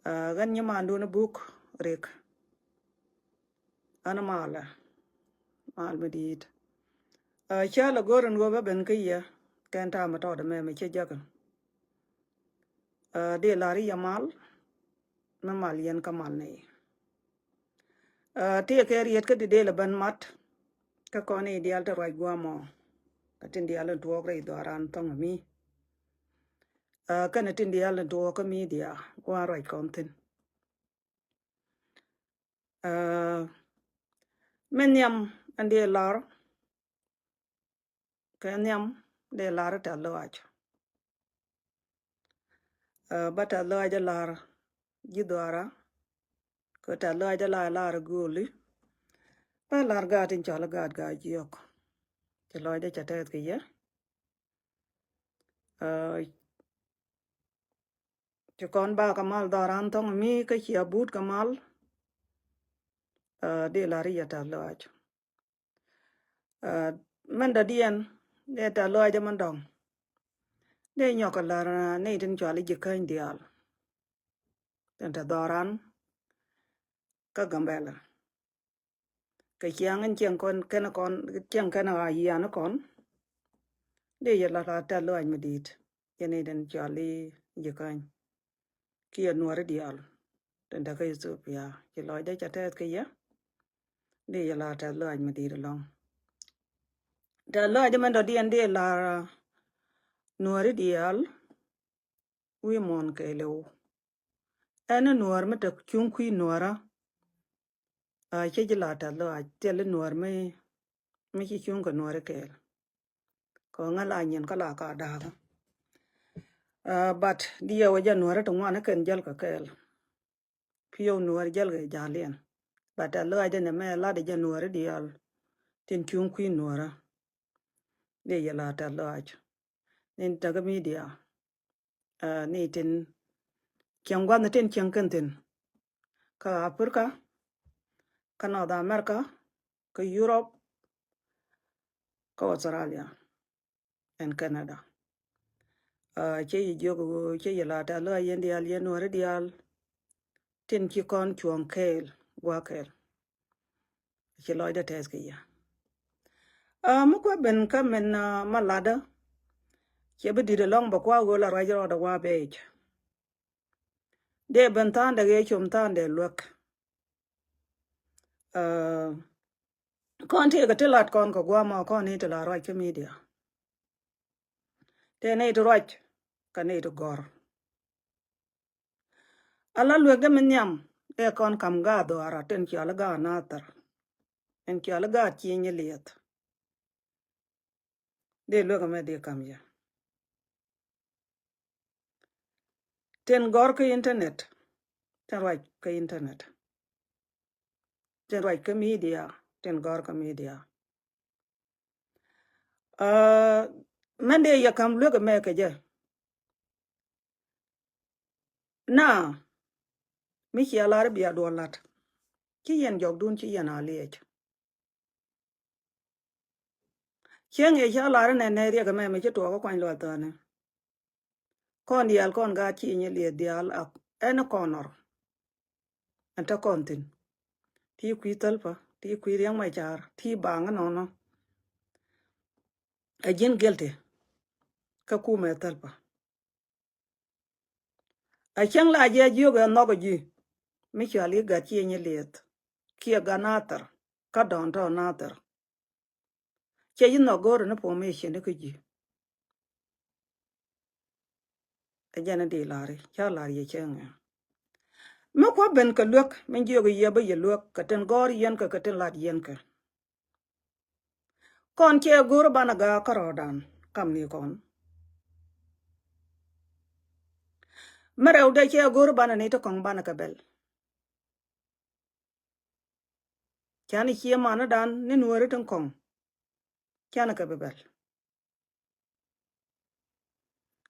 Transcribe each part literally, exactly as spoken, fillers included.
Aa, ɣän nyimaandun Buk Rik. Ɣän malɛ, mal mi di̱i̱t. Aa, cä lɛ go̱r ɛn ɣöö bä ben kä yɛ kɛn ta̱a̱ mi tɔɔt ɛmɛ mi cä jäkä. Aa, dee la̱r i̱ yɛ mal mi mal yɛn kä mal nɛy. Aa, tëëkɛ riet kä di dee lɛ ben mat kä kɔn i̱ diaal te ruac gua̱a̱mɔ. Kä tin diaal in tuɔɔk rɛy dhɔaaran thɔŋ mi. Aa, kɛnɛ tin diaal in tuɔɔk kä media gua̱a̱ ruac kɔn thi̱n. Aa, min nhiam ɛn dee la̱r, kɛ nhiam dee la̱r tɛ̈th lɔaac. Aa, bä tɛ̈th lɔaac ɛ la̱r ji̱ dhɔaara, kɛ tɛ̈th lɔaac ɛ la̱r, la̱r gööli. Bä la̱r gaat in cɔal i̱ gaat, gaat jiɔk. Ci lɔcdä cɛ tɛth kɛ yɛ. Aa, ci kɔn ba kɛ mal dhɔaran thɔŋ mi kä cia but kɛ mal. Aa, dee la̱r i̱ yɛ tɛ̈th lɔaac. Aa, mɛn dɔ̱diɛn dee tɛ̈th lɔaac mɛn dɔ̱ŋ. Dee nyɔk kɛ la̱r, aa, nɛy tin cɔal i̱ ji̱ käny diaal tin te dhɔaran kä Gambɛla. Kɛ ciaŋ in ciɛŋ kɔn kɛn kɔn, ciɛŋ kɛn a yian kɔn. Dee yɛ la̱r tɛ̈th lɔaac mi di̱i̱t, yɛn i̱ den cɔal i̱ ji̱ käny kiɛ nuɔri diaal tin te kä Ethiopia. Ci lɔcdä cɛ tɛth kɛ yɛ. Dee yɛ la̱r tɛ̈th lɔaac mi di̱i̱t ɛlɔ̱ŋ. Tɛ̈th lɔaac mɛn dɔ̱diɛn dee la̱r, aa, nuɔri diaal wi̱i̱ muɔ̱ɔ̱n kɛɛliw. Ɛn i̱ nuɔ̱ɔ̱r mi te cuŋ kui̱ nuɔ̱ɔ̱rä. Aa, cä ji̱ la̱r tɛ̈th lɔaac, thil i̱ nuɔ̱ɔ̱r mi, mi ci cuŋ kɛ nuɔ̱ɔ̱ri kɛɛl. Kɛ ɣän la nyin kä la ka da̱a̱kä. Aa, but diɛw ɛ jɛ nuɔ̱ɔ̱ri ti ŋuan i̱ kɛn jäl kɛ kɛɛl. Pi̱w nuɔ̱ɔ̱ri jäl kɛ ja̱liɛn. But tɛ̈th lɔaac ɛn ɛmɛ lat ɛ jɛ nuɔ̱ɔ̱ri diaal tin cuŋ kui̱ nuɔ̱ɔ̱rä. Dee yɛ la̱r tɛ̈th lɔaac. Ni tekɛ media. Aa, ni tin cieŋ gua̱th ni tin cieŋ kɛn thi̱n. Kä Africa, kä North America, kä Europe, kä Australia, and Canada. Aa, cä yɛ jiök ɣöö cä yɛ la̱r tɛ̈th lɔaac yɛn diaal, yɛn nuɔ̱ɔ̱ri diaal tin ci kɔn cuɔ̱ŋ kɛɛl, gua̱a̱th kɛɛl. Ci lɔcdä tɛth kɛ yɛ. Aa, mi kuɛ ben kä min, aa, ma latdä, cɛ bi di̱t ɛlɔ̱ŋ bɛ kua̱r ɣöö la ruac rɔɔdɛ wa̱a̱ bɛɛc. Dee ben tha̱a̱ŋdɛ ɣëë com tha̱a̱ŋdɛ luäk. Aa, kɔn tëëkɛ ti lat kɔn kɛ gua̱a̱mɔ kɔn ni ti la ruac kä media. Tëë nɛy ti ruac kä nɛy ti gɔ̱r. Ala luekdä mi nhiam ɛ kɔn kam gaat dhɔaara tin cɔal i̱ gaat Nathir. Ɛn cɔal i̱ gaat Cieny Lieth. Dee luek ɛmɛ dee kam yɛ. Tin gɔ̱r kä internet. Tin ruac kä internet. Tin ruac kä media. Tin gɔ̱r kä media. Aa, mɛn dee yɛ kam luek ɛmɛ kɛ jɛ. Na, mi cia lar i̱ bia duɔl la̱t. Ci yɛn jɔkdun, ci yɛn a liɛc. Cieŋ ëë ca lar inɛn nɛ riɛk ɛmɛ mi ci tuɔɔk kä kuany luath thɔɔni. Kɔn diaal kɔn gaat Cieny Lieth diaal a ɛn kɔn nɔr. Ɛn te kɔn thi̱n. Ti kui̱ Thälpa, ti kui̱ Riɛk Macar, ti baŋ inɔnɔ. Ɛ ji̱n guilty kä kumɛ Thälpa. A cäŋ la jɛ jiök ɛ nhɔk ɛ ji̱ mi cɔal i̱ gat Cieny Lieth kiɛ gat Nathir kä dɔ̱ŋ tɔ̱ Nathir. Cɛ ji̱ nhɔk go̱o̱rɛ ni formation ni kä ji̱. Ɛ jɛn in di la̱ri ca la̱r yɛ cäŋ ɛ. Mi kua̱ ben kɛ luek min jiök yɛ bä yɛ luek kɛ tin gɔ̱r yɛn kɛ kɛ tin lat yɛn kɛ. Kɔn cɛ go̱o̱r banɛ gaak kärɔɔdan kam ni kɔn. Mi rɛw dee cɛ go̱o̱r banɛ ni ti kɔŋ banɛ kɛ bɛl. Canɛ ciɛ manidan ni nuɔ̱ɔ̱ri tin kɔŋ. Canɛ kɛ bi bɛl.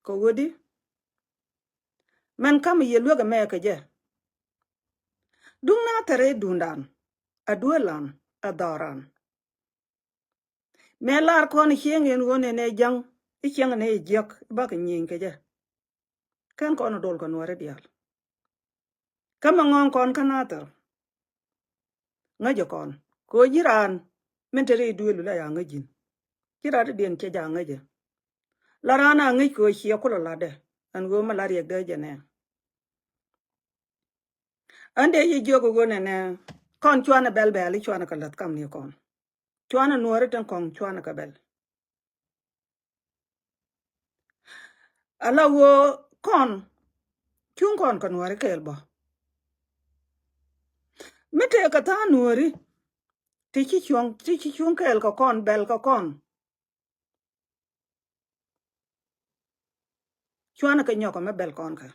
Kɛ ɣöö di mɛn ka̱m yɛ luek ɛmɛ kɛ jɛ. Duŋ Nathir ɛ duundan, ɛ duelan, ɛ dhɔran. Mɛ lar kɔn cieŋ in ɣöö nɛnɛ ja̱ŋ i̱ cieŋ nɛ i̱ jiäk i̱ bakɛ nyieny kɛ jɛ. Kɛn kɔn i̱ dol kɛ nuɔ̱ɔ̱ri diaal. Kä mi ŋɔ̱ɔ̱ŋ kɔn kä Nathir. Ŋäcɛ kɔn kɛ ɣöö ji̱ raan min te rɛy duëëlu la ya ŋäc ji̱n. Ci rat diɛn cɛ ja ŋäcɛ. La raan a ŋäc kɛ ɣöö ciɛ kulɛ latdɛ. Ɛn ɣöö mi la riɛkdɛ jɛ nɛ. Ɛn dee yi jiök ɣöö nɛnɛ kɔn cuanɛ bɛl bɛl i̱ cuanɛ kɛ läth kam ni kɔn. Cuanɛ nuɔ̱ɔ̱ri tin kɔŋ cuanɛ kɛ bɛl. Ala ɣöö kɔn cuŋ kɔn kɛ nuɔ̱ɔ̱ri kɛɛl bä. Mi tëë kɛ tha̱a̱ŋ nuɔ̱ɔ̱ri ti ci cuŋ ti ci cuŋ kɛɛl kɛ kɔn bɛl kɛ kɔn. Cuanɛ kɛ nyɔk kɛ mi bɛl kɔn kɛ.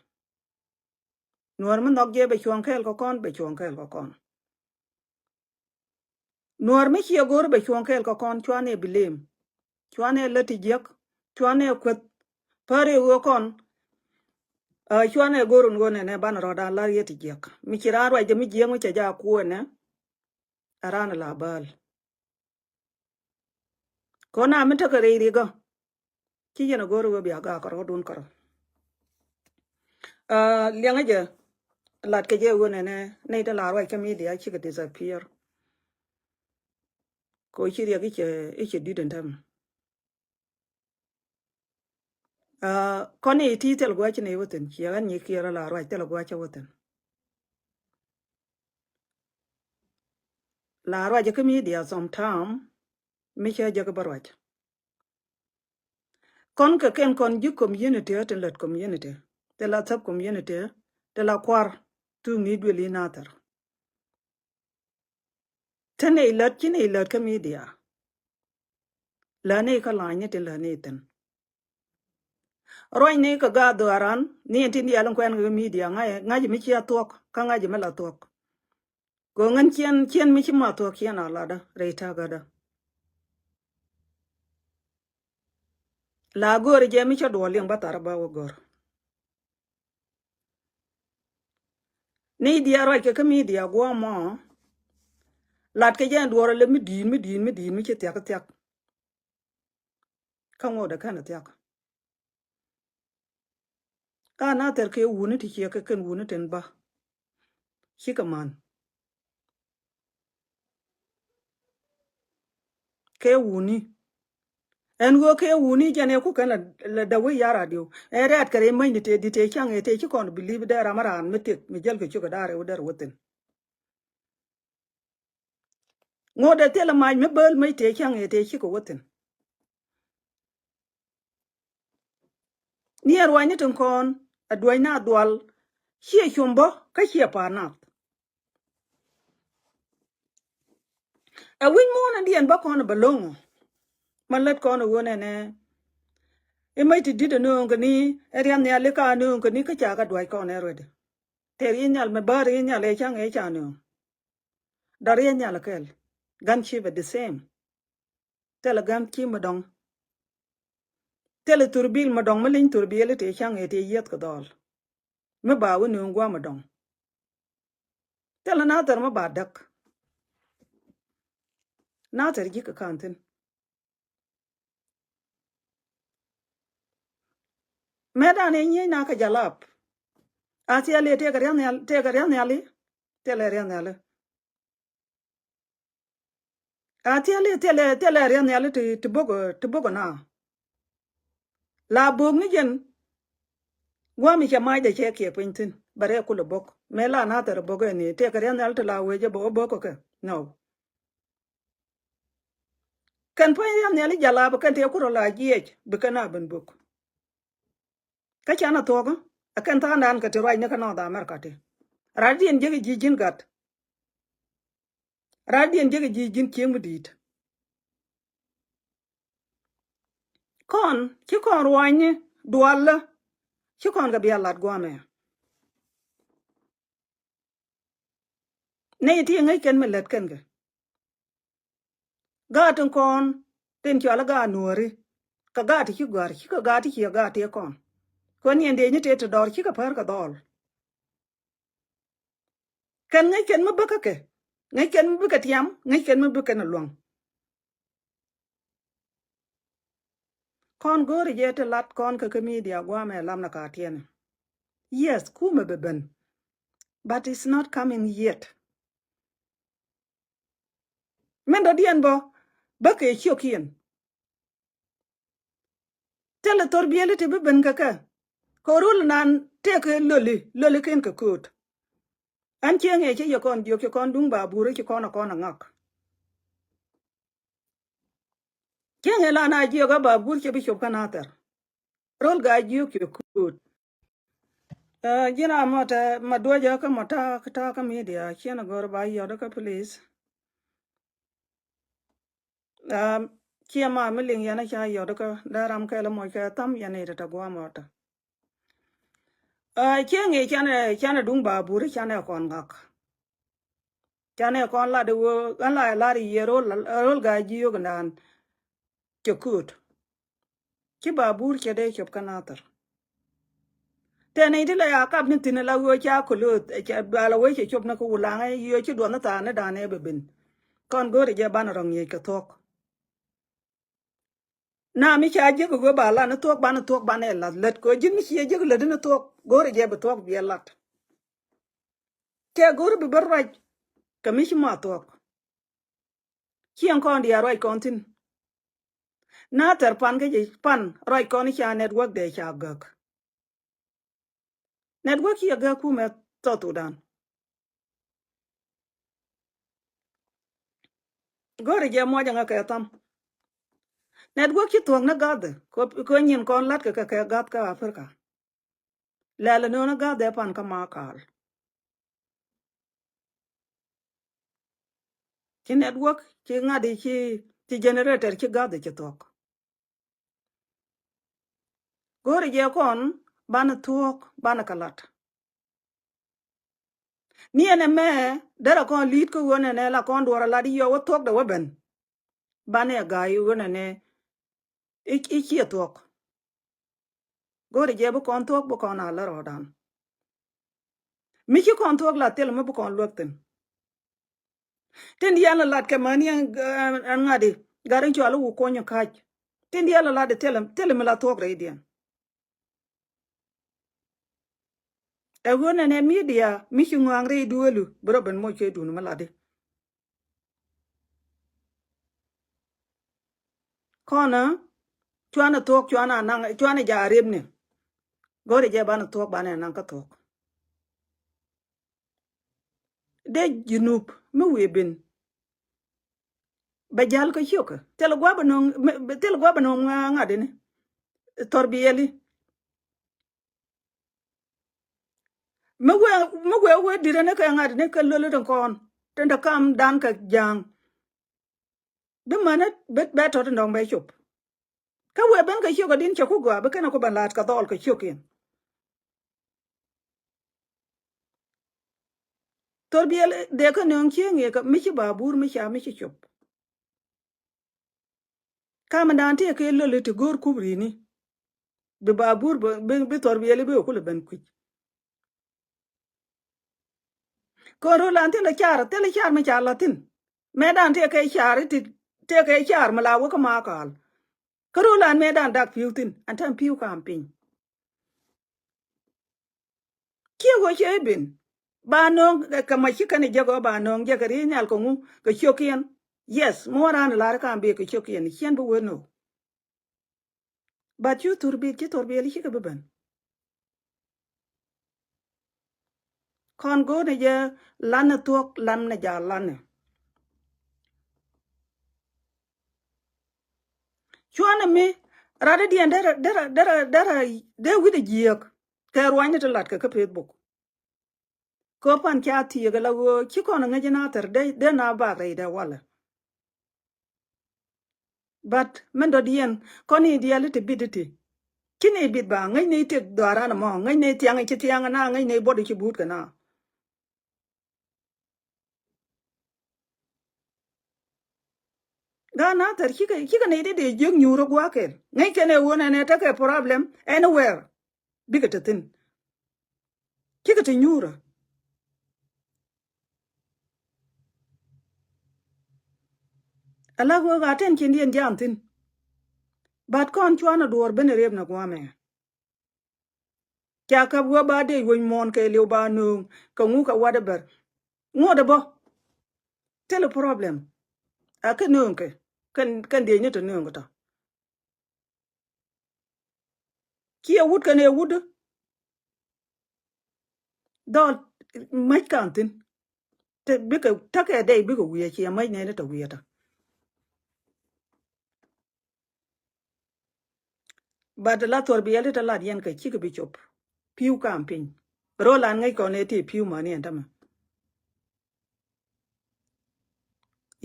Nuɔ̱ɔ̱r mi nhɔk jɛ bɛ cuɔ̱ŋ kɛɛl kɛ kɔn, bɛ cuɔ̱ŋ kɛɛl kɛ kɔn. Nuɔ̱ɔ̱r mi ciɛ go̱o̱r bɛ cuɔ̱ŋ kɛɛl kɛ kɔn, cuanɛ bi lem. Cuanɛ lät ti jiäk, cuanɛ kueth. Päri ɣöö kɔn, ɛ, cuanɛ go̱o̱r in ɣöö nɛnɛ banɛ rɔ̱dan lar yɛ ti jiäk. Mi ci raan ruacdɛ mi jiäk mi cɛ ja kuɔnɛ. Ɛ raan la bäl. Kɔn a mi tekɛ rɛy rikä. Ci yɛn a go̱r wee bia gak kärɔ̱dun kärɔ̱. Aa, liɛŋä jɛ lat kɛ jɛ wen ɛnɛ nɛy ti la ruac kä media cikɛ disappear. Kɛ ci riɛk i̱ cɛ, i̱ cɛ di̱t ɛn täämɛ. Aa, kɔn i̱ ti thil gua̱c ni wä thi̱n, ciɛ ɣän nyi kiɛɛr la ruac thil gua̱c wä thi̱n. La ruac kä media sometime mi cä jek bä ruac. Kɔn kɛ kɛn kɔn ji̱ community, tin lät community, tin la thäp community, tin la kuar thuk ni duël i̱ Nathir. Tin nɛy lät, ci nɛy lät kä media. Lät nɛy kä lany ni tin lät nɛy thi̱n. Ruac ni kɛ gaat dhɔaaran ni ɛn tin diaal in kuɛn kɛ media ŋa̱c, ŋa̱c mi cia thuɔ̱k kä ŋa̱c mi la thuɔ̱k. Kɛ ɣän ciɛn, ciɛn mi ci ma thuɔ̱k ciɛn a latdä rɛy ta̱kädä. La go̱o̱ri jɛ mi cä duɔl liŋ bä thar bä wä go̱r. Ni diaal ruac kɛ kä media guɔ̱ɔ̱mɔ. Lat kɛ jɛ duɔl lɛ mi di̱i̱t, mi di̱i̱t, mi di̱i̱t, mi ci thiak thiak. Kä ŋot ɛ kɛn thiak. Ka Nathir kɛ wuni ti ciɛ kɛ kɛn wuni tin bä. Cikɛ man. Kɛ wuni. Ɛn ɣöö kɛ wuni jɛn ɛ ku kɛn la, la dee wä yar radio. Ɛ rɛɛt kɛ rɛy mäcni tëë di̱t tëë caŋ ɛ tëë ci kɔn believe dee ram raan mi thiek mi jäl kɛ cukɛ daar ɛ wä dee wä thi̱n. Ŋot ɛ thilɛ mac mi bäl mac tëë cäŋ ɛ tëë cikɛ wä thi̱n. Ni ɛ ruacni tin kɔn ɛ duäc na dual ciɛ cum bä kä ciɛ pa̱a̱r nath. Ɛ wi̱c muɔ̱ɔ̱n in diɛn bä kɔn ɛ bä lo̱ŋ ɔ. Man lät kɔn ɛ ɣöö nɛnɛ i̱ mac ti di̱t ɛ nööŋ kɛ ni ɛ riath nhial i̱ ka nööŋ kɛ ni kä ca kɛ duäc kɔn ɛ ruɛt. Tëë riath nhial mɛ bä riath nhial ɛ ca̱ŋ ɛ ca nööŋ. Dɔ̱r yɛ nhial kɛl. Gunship at the same. Thilɛ gunship mi dɔ̱ŋ. Thilɛ thurbil mi dɔ̱ŋ mi liny thurbil i̱ tëë ca̱ŋ i̱ tëë yieth kɛ dhɔl. Mi ba wä nööŋ gua̱a̱ mi dɔ̱ŋ. Thilɛ Nathir mi ba däk. Nathir ji̱ kɛ ka̱n thi̱n. Mëë dan i̱ nyiec na kɛ jalap. A thiɛl i̱ tëëkɛ riath nhial, tëëkɛ riath nhial i̱. Thilɛ riath nhial i̱. A thiɛl i̱, thilɛ, thilɛ riath nhial i̱ ti, ti bok, ti bok na. La bok ni jɛn. Gua̱a̱ mi cɛ mac dɛ cɛ kiɛ piny thi̱n. Bɛ rɛɛ kulɛ bok. Mëë la Nathir bok ɛn i̱ tëëkɛ riath nhial ti la wecɛ bok, bok kɛ. No. Kɛn puɔ̱ny riath nhial i̱ jalap kɛn tëë kurɔ la jiɛc bi kɛn a ben bök. Kä can a thuɔ̱k ɛ kɛn tha̱a̱ŋdan kɛ ti ruacni kä North America ti. Rat diɛn jek ji̱ ji̱n gat. Rat diɛn jek ji̱ ji̱n cieŋ mi di̱i̱t. Kɔn ci kɔn ruacni dualä ci kɔn kɛ bia lat guamɛ. Nɛy ti ŋäc kɛn mi lät kɛn kɛ. Gaat tin kɔn tin cɔal i̱ gaat nuɔ̱ɔ̱ri. Kɛ gaat ti ci gɔ̱a̱r, cikɛ gaat ti ciɛ gaat ti kɔn. Kuɛ niɛn dee nyi tëë ti dɔɔr cikɛ pär kɛ dhɔl. Kɛn ŋäc kɛn mi bäkä kɛ. Ŋäc kɛn mi bikɛ tiam, ŋäc kɛn mi bikɛ ni lua̱ŋ. Kɔn go̱o̱ri jɛ ti lat kɔn kɛ kä media guamɛ lam na ka tiɛnɛ. Yes, kumɛ bɛ ben. But it's not coming yet. Min dɔ̱diɛn bä bä kɛ ciökiɛn. Thilɛ thor biɛli ti bi ben kɛ kɛ. Kɛ rul nan tëëkɛ loli, loli ken kɛ kööt. Ɛn cieŋ ëë ci yɛ kɔn jiök ci kɔn duŋ ba bur ci kɔn a kɔn a ŋak. Cieŋ ëë lan a jiök a ba bur ci bi cop kä nathɛr. Rol gaa jiök ci kööt. Ɛ, ji̱n a mɔ tɛ ma duɔcä kä mɔ ta̱a̱ ta̱a̱ kä media ciɛn a gör ba yɔt kä please. Ɛ, ciɛ ma mi liŋ yɛn a ca yɔt kä dee ram kɛl a moc kɛ tham yɛn i̱ tɛ tɛ guam ɔtɔ. Ɛ, ciɛ ŋi̱i̱c canɛ canɛ duŋ ba buri canɛ kɔn ŋak. Canɛ kɔn lat i̱ ɣöö ɣän la lar i̱ yɛ rol rol gaa jiök naan. Cɛ kööt. Ci ba bur cɛ dee cop kä nathɛr. Tɛn i̱ ti la ya kap ni thi̱n la ɣöö ca kolööth cɛ dual a wee cɛ cop ni kä wulaŋɛ yio̱ ci duɔth ni thaar ni da̱a̱n ɛ bɛ ben. Kɔn go̱o̱ri jɛ banɛ rɔ ŋi̱eec kɛ thuɔ̱k. Na mi ca jiäk ɣöö ba lat ni thuɔ̱k banɛ thuɔ̱k banɛ lath lät kɛ ɣöö ji̱n mi ciɛ jiäk lätdi ni thuɔ̱k go̱o̱ri jɛ bi thuɔ̱k biɛ lat. Kɛ go̱o̱ri bi bä ruac kɛ mi ci ma thuɔ̱k. Ciɛŋ kɔn diaal ruac kɔn thi̱n. Nathɛr pan kä jɛ pan ruac kɔn ca network dee ca gäk. Network ciɛ gäk kumɛ South Sudan. Go̱o̱ri jɛ muɔc ɛŋä kɛ tham. Network ci thuɔ̱k ni ga̱dhi kɛ nyin kɔn la̱t kɛ kɛ ga̱th kä Africa. Lɛl ni ɣän ga̱dhi ɛ pan kä ma kaal. Ci network ci ŋa̱di ci ci generator ci ga̱dhi ci thuɔ̱k. Go̱o̱ri jɛ kɔn banɛ thuɔ̱k banɛ kɛ lat. Ni ɛn ɛmɛ derɛ kɔn li̱i̱t kä ɣöö nɛnɛ la kɔn duɔ̱ɔ̱r a lat i̱ yɔw wä thuɔ̱k dee wä ben. Banɛ a ga̱a̱c i̱ ɣöö nɛnɛ i̱ i̱ ciɛ thuɔ̱k. Go̱o̱ri jɛ bi kɔn thuɔ̱k bi kɔn a lär rɔɔdan. Mi ci kɔn thuɔ̱k la thil mi bi kɔn luäk thi̱n. Tin diaal a lat kɛ mäni ɛn ɛn ŋa̱di gat in cual i̱ wu kuɔ̱ny ka̱c. Tin diaal a lat i̱ thil thil mi la thuɔ̱k rɛydiɛn. Ɛ ɣöö nɛnɛ media mi ci ŋɔaŋ rɛy duëëlu bi rɔ ben moc kɛ duun mi latdi. Kɔnä cuanɛ thuɔ̱k cuanɛ naŋ cuanɛ jaaripni. Go̱o̱ri jɛ banɛ thuɔ̱k banɛ naŋ kä thuɔ̱k. Dee Junub mi wi̱i̱ bin bɛ jal kä ciokä thil gua̱a̱ bɛ no̱o̱ŋ thil gua̱a̱ bɛ no̱o̱ŋ ŋa̱ ŋa̱dini. Thor biɛli mi wee mi wee wee dirä ni kɛ ŋa̱dini kɛ loli tin kɔn tin te kam dan kɛ ja̱a̱ŋ. Bi mänä bɛ tɔt in dɔ̱ŋ bɛ cop. Kä wee ben kɛ ciök adin cɛ ku gɔaa bi kɛn a ku bɛ la̱a̱t kɛ dhɔl kɛ ciök in. Thor biɛl dee kä nööŋ cieŋ iɛ kɛ mi ci ba bur mi ca mi ci cop. Kamɛ dan tëë kɛ loli ti go̱o̱r kup ri̱i̱ni. Bi ba bur bi thor biɛl i̱ bi kɛ kulɛ ben kui̱c. Kɔn ro̱o̱lan thilɛ car thilɛ car mi ca la̱thi̱n. Mëëdan tëë kɛ car i̱ ti tëë kɛ car mi la wä kä ma kaal. Kä ro̱o̱lan mëëdan dak pi̱w thi̱n an ta̱a̱m pi̱w ka̱a̱m piny. Ciɛ ɣöö ciɛ i̱ ben ba nööŋ kɛ mac ci kɛn i̱ jek ɣöö ba nööŋ jek kɛ ri̱i̱c nhial kɛ ŋu kɛ ciökiɛn. Yes mi wä raan i̱ la̱r i̱ ka̱a̱m bek kɛ ciökiɛn i̱ ciɛn bi wee nöök. But cu thurbil ci thurbil i̱ cikɛ bi ben. Kɔn go̱o̱nɛ jɛ lanɛ thuɔ̱k lanɛ ja̱a̱l lanɛ. Cuanɛ mi rat i̱ diɛn derɛ derɛ derɛ derɛ dee wi̱cdɛ jiääk. Kɛ ruanyni ti latkɛ kä Facebook. Kɛ pan ca thiëëk ala ɣöö ci kɔn ŋäc in a thɛr dee dee na bak rɛy dee walɛ. But min dɔ̱diɛn kɔn i̱ diɛl i̱ ti bit i̱ ti ci ni bit ba ŋäc ni tiek dhɔaran ɛmɔ ŋäc ni thiaŋ i̱ ci thiaŋ ina ŋäc ni buɔt i̱ ci buut kɛ na. Gaa na thɛr cikɛ cikɛ nɛy ti dee jiök nyuur ɛ gua̱a̱kɛl ŋäc kɛn ɛ ɣöö nɛnɛ tekɛ problem anywhere. Bikɛ te thi̱n cikɛ te nyuurä. Ala ɣöö gaa tɛn ciëndiɛn ja̱a̱n thi̱n. But kɔn cuanɛ duɔ̱ɔ̱r ben ɛ rep nɛ gua̱a̱mɛ. Ca käp wee ba dee wec muɔ̱ɔ̱n kɛ liw ba nööŋ kɛ ŋu kɛ whatever. Ŋuɔ̱t ɛ bä. Thilɛ problem. A kä nööŋ kɛ kɛn, kɛn diecni tɔ nööŋ kɛ tɔ. Ciɛ wut kɛn ɛ wut. Dhɔl mäc kan thi̱n. Te bikɛ, tekɛ dɛy bikɛ wi̱i̱, ciɛ mäc nɛɛni tɔ wi̱i̱ tɔ. But la thuɔr biɛli tɔ lat yɛn kɛ cikɛ bi cop. Pi̱w kam piny. Ro̱o̱ lan ŋäc kɔn ɛ ti pi̱w mäni ɛn tämɛ.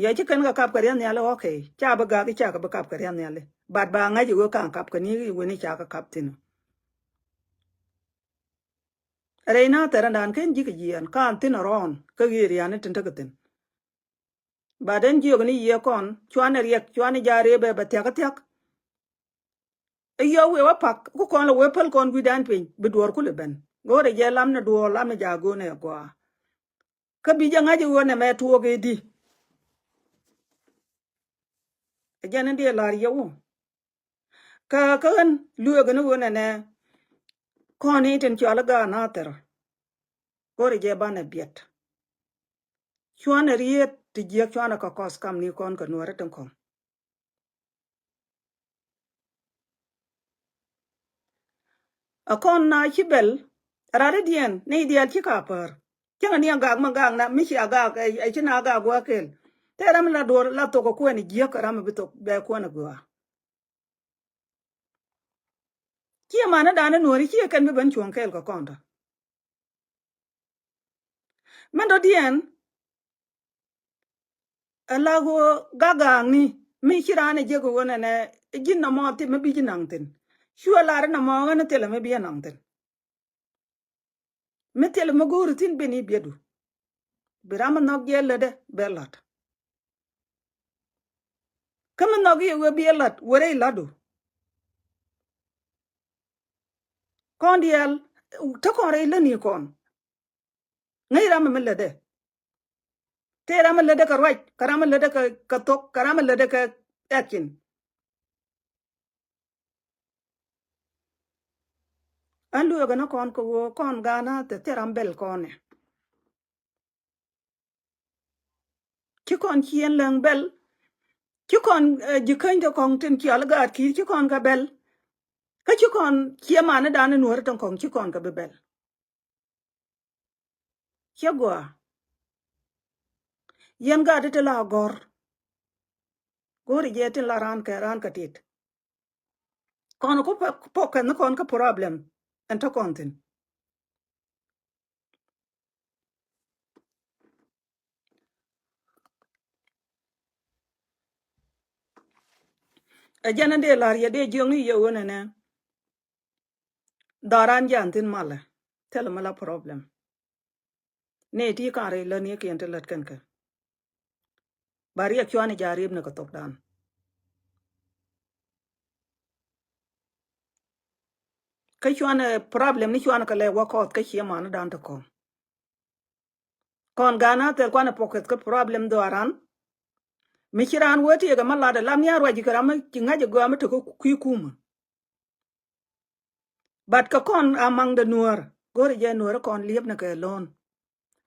Yɛ ci kɛn kɛ kap kɛ riath nhiali, okay. Ca bi gak i̱ ca kɛ bi kap kɛ riath nhiali. But ba ŋa̱c i̱ wee ka̱n kap kɛ ni i̱ wen i̱ ca kɛ kap thi̱n. Rɛy na thɛrɛ dan ken ji̱ kɛ jiɛɛn ka̱n thi̱n rɔɔn kä ɣi̱i̱r riani tin tekɛ thi̱n. But ɛn jiök ni yiëë kɔn cuanɛ riɛk cuanɛ ja̱ rëë bɛ bɛ thia̱k kä thia̱k. Ɛ yɔ wëë wä pak ku kɔn lɛ wëë päl kɔn wi̱dan piny bi duɔɔr kulɛ ben. Go̱o̱rɛ jɛ lam ni duɔɔr lam ni ja̱ go̱o̱nɛ gɔaa. Kä bi jɛ ŋa̱c i̱ ɣöö nɛmɛ tuɔɔk i̱ di. Ɛ jɛn in diɛ la̱r yɛ wä. Kä kä ɣän lueek in ɣöö nɛnɛ kɔn i̱ tin cɔal i̱ gaat nathɛr. Go̱rɛ jɛ banɛ biɛt. Cuanɛ riet ti jiäk cuanɛ kɛ kɔs kam ni kɔn kɛ nuɔ̱ɔ̱rä tin kɔn. A kɔn na ci bɛl, rari diɛn ni diɛl ci ka pär. Cäŋ ni a gak ma gak na mi ci a gak, ɛ, ɛ, ci na gak guɔ kel. Te ram la duɔr la thok a kuɛn jiäk ram bi thok bɛ kuɛn a gua. Ci a man a dan a nuɔri ci a kɛn bi ben cuɔŋ kel ka kɔn ta. Mɛn dɔ̱diɛn ɛ la ɣöö gaga̱a̱ŋni mi ci raan ɛ jek ɣöö nɛnɛ ji̱n nɔmɔ thil mi bi ji̱ naŋ thi̱n. Cuɛ lar nɔmɔ ɣän thilɛ mi bi ɛ naŋ thi̱n. Mi thilɛ mi go̱o̱ri thi̱n ben i̱ biɛtdu. Bi ram mi nhɔk jɛ lätdɛ bɛ la̱t. Kä mi nhɔk i̱ wee bi ɛ la̱t wee rɛy la̱tdu. Kɔn diaal te kɔn rɛy lätni kɔn. Ŋäc ram mi lätdɛ. Te ram mi lätdɛ kɛ ruac, kɛ ram mi lätdɛ kɛ, kɛ thok, kɛ ram mi lätdɛ kɛ action. Ɣän lueekɛ ni kɔn kɛ ɣöö kɔn ga̱a̱n nathɛr thil ram bɛl kɔn ɛ. Ci kɔn ciën läŋ bɛl. Ci kɔn, eh, ji̱ käny te kɔŋ tin cial gaat ki̱i̱r ci kɔn kɛ bɛl. Kä ci kɔn ciɛ manidan in nuɔ̱ɔ̱ri tin kɔŋ ci kɔn kɛ bi bɛl. Ciɛ gɔaa. Yɛn gaat ti la gɔ̱r. Go̱o̱ri jɛ tin la raan kɛ, raan kɛ tit. Kɔn ku pɔk kɛn kɔn kä problem ɛn te kɔn thi̱n. Ɛ jɛn in dee la̱r yɛ dee jiöŋni yɛ ɣöö nɛnɛ. Dhɔran jan thi̱n malɛ thilɛ mi la problem. Nɛy ti ka̱n rɛy lätnikiɛn ti lät kɛn kɛ. Ba riɛk cuani ja̱ riepni kɛ thokdan. Kä cuanɛ problem ni cuanɛ kɛ lɛ wä kɔth kä ciɛ manidan te kɔn. Kɔn ga̱a̱n a thil kuanɛ pɔketh kä problem dhɔaran. Mi ci raan wee tiɛɛkɛ ma latdɛ lam ni a ruac kɛ ram mi ci ŋa̱c ɛ gɔaa mi te kä kui̱ kumä. But kɛ kɔn among the nuäär go̱rɛ jɛ nuäär kɔn liepnɛ kɛ lo̱n.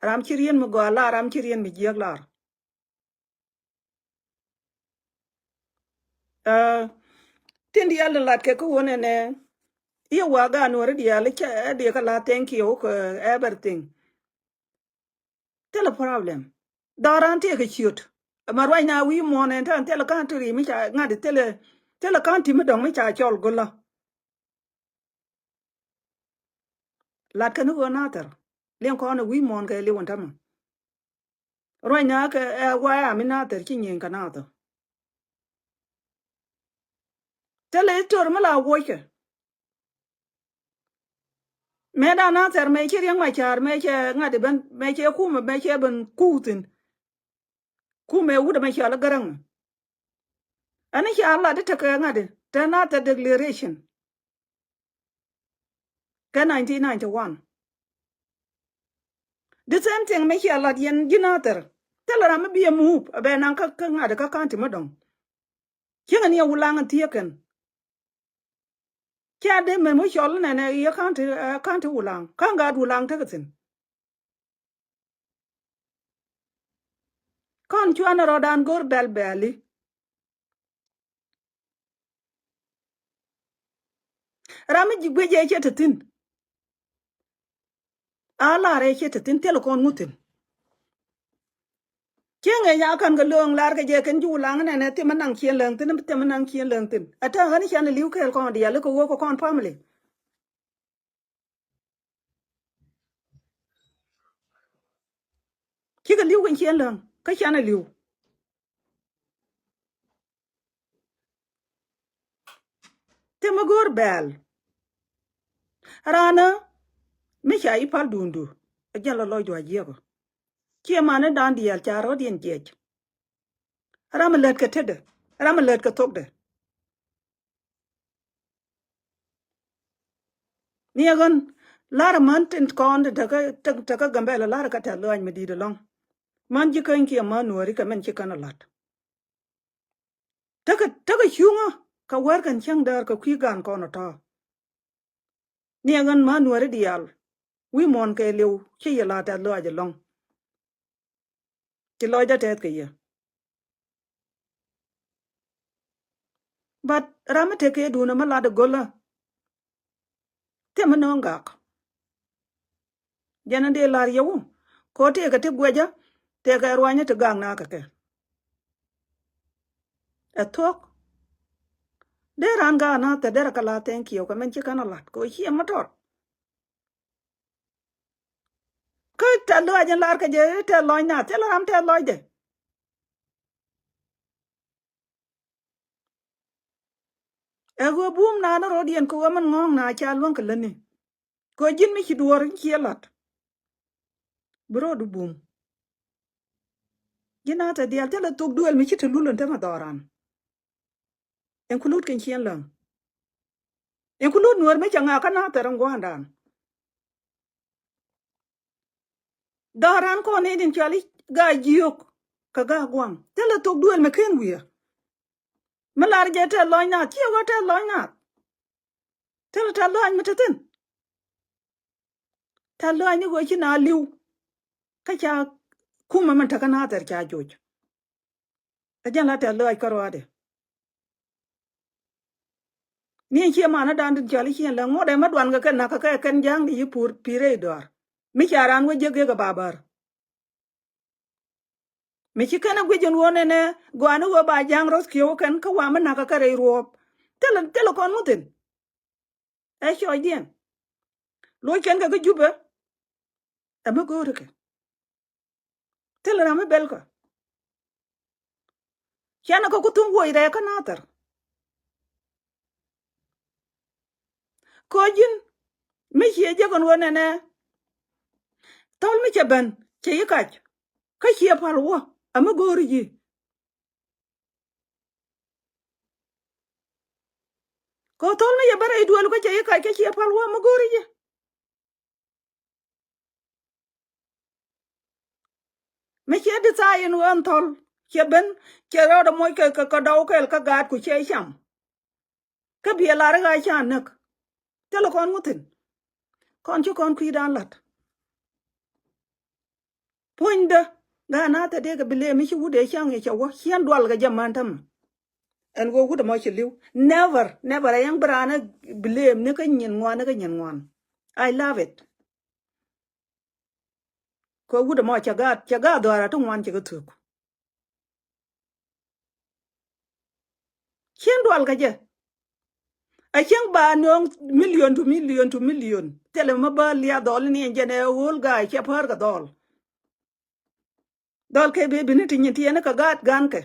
Ram ci rien mi gɔaa lar, ram ci rien mi jiääk lar. Ɛ, tin diaal in lat kɛ kä wun ɛnɛ i̱ wa gaat nuɔ̱ri diaal i̱ cɛ ɛ diɛ kä la thank you kɛ everything. Thilɛ problem. Dhɔran tiɛ kɛ ciöt. Ɛmɛ ruacna wi̱i̱ muɔ̱ɔ̱n ɛn tɛn thilɛ ka̱n ti ri mi ca ŋa̱t thilɛ, thilɛ ka̱n ti mi dɔ̱ŋ mi ca cɔl go̱lä. Lat kɛn i̱ ɣöö nathɛr liɛŋ kɔn ɛ wi̱i̱ muɔ̱ɔ̱n kɛ liw ɛn tämɛ. Ruacna kɛ ɛ waya mi nathɛr ci nyieny kɛ nathɛ. Thilɛ i̱ tör mi la wuɔckɛ. Mëë dan nathɛr mëë ci riäŋ ma ca̱a̱r mëë cɛ ŋa̱t i̱ ben mëë cɛ kumɛ mëë cɛ ben kuuthin. Kumɛ wut ɛmɛ cɔal i̱ Gäräŋ. Ɛn i̱ ca lat i̱ tekɛ ŋa̱t i̱ te nathɛr declaration. Kɛ nineteen ninety-one. The same thing mi cia lat yɛn ji̱ nathɛr. Thilɛ ram mi bi ɛ mup ɛ bɛ naŋ kä kä ŋa̱t kä ka̱n ti mi dɔ̱ŋ. Cieŋɛ ni ɛ wulaŋ ɛ thiee kɛn. Tia dee mɛn mi cɔl nɛnɛ yɛ ka̱n ti, ka̱n ti Wulaŋ, ka̱n gaat Wulaŋ tekɛ thi̱n. Kɔn cuanɛ rɔɔdan go̱r bɛl bɛli. Ram mi ji̱ guic ɛ cɛ te thi̱n. A lar ɛ cɛ te thi̱n, thilɛ kɔn ŋu thi̱n. Cieŋ ɛ nya kän kɛ lööŋ lar kɛ jɛ kɛn ji̱ Wulaŋ nɛnɛ thimɛ naŋ ciɛn läŋ thi̱n, thimɛ naŋ ciɛn läŋ thi̱n. Ɛ tɛŋ ɣän canɛ li̱w kɛɛl kɔn diaal kɛ wä kɛ kɔn family. Cikɛ li̱w kɛ ciɛn läŋ kä canɛ li̱w. Thimɛ go̱o̱r bɛɛl. Ranä mi ca i̱ pal duundu ɛ jɛn lɔ lɔcdu a jiɛkɔ. Ciɛ mani da̱a̱n diaal ca rɔ̱diɛn jiɛc. Ram mi lät kɛ tetdɛ, ram mi lät kɛ thokdɛ. Ni ɛ ɣän lar män tin kɔn tin tekä, tekä Gambɛla lar kä tɛ̈th lɔaac mi di̱i̱t ɛlɔ̱ŋ. Män ji̱ käny kiɛ män nuääri kɛ mɛn ci kän ɛ la̱t. Tekɛ, tekɛ cuŋä kɛ wär kɛn cäŋ däär kɛ kui̱ gan kɔn ɛ tɔ̱. Ni ɛ ɣän män nuääri diaal wi̱i̱ muɔ̱ɔ̱n kɛɛliw ci yɛ la̱t tɛ̈th lɔaac ɛlɔ̱ŋ. Ci lɔcdä tɛth kɛ yɛ. But ram mi tekɛ duundä mi lat ɛ go̱lä. Thimɛ nööŋ gak. Jɛn in dee lar yɛ wu. Kɛ ɣöö tëëkɛ ti guɛcä, tëëkɛ ruanyä ti gak na kɛ kɛ. Ɛ thuɔ̱k. Dee raan gak na thɛ derɛ kɛ la thank you kɛ mɛn ci kɛn ɛ lat kɛ ɣöö ciɛ mi tɔt. Kä tɛth lɔaac in lar kɛ jɛ tɛth lɔc na thilɛ ram tɛth lɔcdɛ. Ɛ ɣöö bum naan rɔ̱diɛn kɛ ɣöö min ŋɔ̱ɔ̱ŋ na ca luäŋ kɛ lätni. Kɛ ɣöö ji̱n mi ci duɔ̱ɔ̱r in ciɛ la̱t. Bi rɔɔdu bum. Ji̱n a tɛ diaal thilɛ thok duëël mi ci te lul in te ma dhɔran. Include kɛn ciɛn läŋ. Include nuäär mi cɛ ŋa̱a̱ kä nathɛr in gua̱a̱ndan. Dhɔran kɔn in in cuali gaa jiök kɛ gaa gua̱a̱ŋ. Thilɛ thok duëël mi ken wi̱i̱. Mi lar jɛ tɛth lɔc nath, ciɛ wä tɛth lɔc nath. Thilɛ tɛth lɔc mi te thi̱n. Tɛth lɔc ni ɣöö ci na li̱w. Kä ca kumɛ min tekä nathɛr ca joc. Ɛ jɛn la tɛth lɔaac kä ruaadɛ. Ni ciɛ manä dan tin cɔal i̱ ciɛn lɛ ŋuɔ̱t ɛmɛ duan kɛ kɛn nakä kɛ kɛn ja̱a̱ŋ di yi pur pi̱i̱rɛ i̱ dɔaar. Mi ca raan wä jiäk giɛk ɛ ba bär. Mi ci kɛn ɛ guic in wä nɛnɛ gɔaa ni wä ba ja̱a̱ŋ ro̱th kiɛ wä kɛn kä wa mi nakä kɛ rɛy ruɔ̱ɔ̱p. Thilɛ, thilɛ kɔn ŋuthin. Ɛ cɔɔcdiɛn. Loc kɛn kɛ kä Jupɛ. Ɛmɛ go̱o̱ri kɛ. Thilɛ ram mi bɛlkä. Canɛ kɛ ku thuŋ wuɔc rɛɛ kä nathɛr. Kɛ ɣöö ji̱n mi ciɛ jek ɛn ɣöö nɛnɛ. Thɔl mi cɛ ben cɛ yi kac. Kä ciɛ pal wä. Ɛmɛ go̱o̱ri ji̱. Kɛ thɔl mi yɛ bä rɛy duel kä cɛ yi kac kä ciɛ pal wä mi go̱o̱ri ji̱. Mi ciɛ di thaay in ɣän thɔl cɛ ben cɛ rɔɔdɛ moc kɛ kɛ dɔw kɛl kä gaat ku cɛ cam. Kä biɛ lar i̱ ɣaa ca näk. Thilɛ kɔn ŋuthin. Kɔn ci kɔn kui̱dan la̱t. Puɔ̱nydä. Gaa na thɛ dee kɛ blame mi ci wut ëë ca̱ŋ i̱ cɛ wä ciɛn dual kɛ jɛ män tämɛ. Ɛn ɣöö wut ɛmɔ ci li̱w. Never, never ɛ yɛn bi raan ɛ blame ni kä nyin ŋuan ni kä nyin ŋuan. I love it. Kɛ wut ɛmɔ cɛ gaat, cɛ gaat dhɔaara ti ŋuan cɛ kɛ thuk. Cieŋ dual kä jɛ. A cieŋ ba nööŋ million to million to million. Thilɛ mi bä liath dhɔl ni ɛn jɛn ɛ ɣöl ga̱a̱ cɛ päär kɛ dhɔl. Dhɔl kɛ bee bini ti nyin ti ɛn kɛ gaat ga̱a̱n kɛ.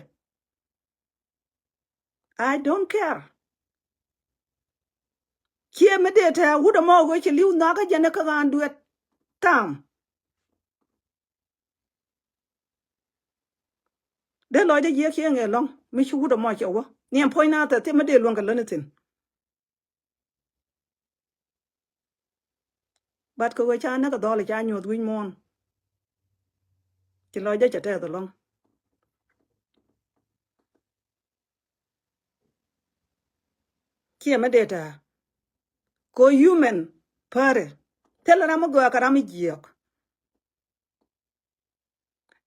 I don't care. Ciɛ mi dee tɛ wut ɛmɔ ɣöö ci li̱w nhɔakä jɛn kä ɣaan duet. Tham. Dee lɔcdä jiɛk cieŋ ëë lɔ̱ŋ mi ci wut ɛmɔ cɛ wä. Ni ɛn puɔ̱ny na thɛ thim mi dee luäŋ kɛ läni thi̱n. But kɛ ɣöö ca näk ɛ dhɔl ca nyuɔ̱th wi̱c muɔ̱ɔ̱n. Ci lɔcdä cɛ tɛth ɛlɔ̱ŋ. Ciɛ mi dee tɛ. Kɛ human päri. Thilɛ ram mi gɔaa kɛ ram mi jiääk.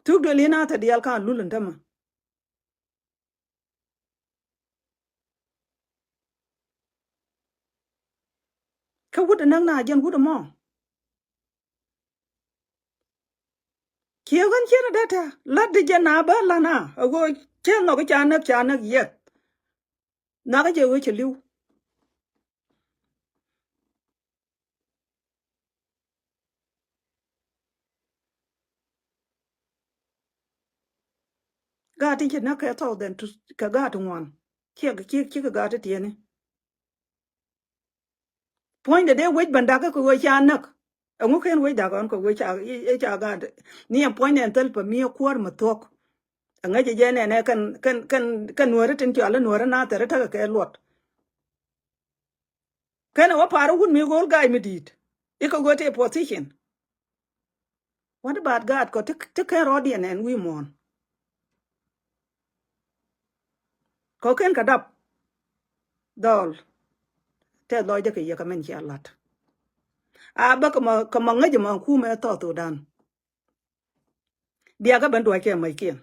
Thuk duël yin a thɛ diaal ka̱n lul in tämɛ. Kä wut näk na jɛn wut mɔ. Ciɛ ɣän ciɛn dee tɛ lat di jɛ na bä lan a ɣöö cɛ nhɔk ca näk ca näk yɛth. Nhɔk jɛ ɣöö cɛ li̱w. Gaat tin ci näk kɛ thousand kɛ gaat ti ŋuan. Ciɛ ciɛ ciɛ kɛ gaat ti tiɛni. Puɔ̱nydɛ dee wec bän dakä kɛ ɣöö ca näk. Ɛŋu ken wec dakä ɣän kɛ ɣöö ca i̱ ca gaat. Ni ɛn puɔ̱nydɛ ɛn thäl pä mi ɛ kuäär mi thuɔ̱k. Ɛŋäcɛ jɛ nɛnɛ kɛn kɛn kɛn kɛn nuääri tin cɔal i̱ nuääri na thɛri täkɛ kɛ luɔt. Kɛn ɛ wä pa̱a̱r wut mi ɣöl ga̱a̱c mi di̱i̱t. Ikɛ ɣöö tëë position. What about God kɔ ti ti kɛn rɔɔdiɛn ɛn wi̱i̱ muɔ̱ɔ̱n? Kɔ ken kɛ dap dhɔl. Tɛth lɔcdä kɛ yɛ kɛ mɛn cia la̱t. A bä kɛ mɔ kɛ mɔ ŋäc mɔ kumɛ thɔɔth thudan. Biakä ben duac kɛ mäckiɛn.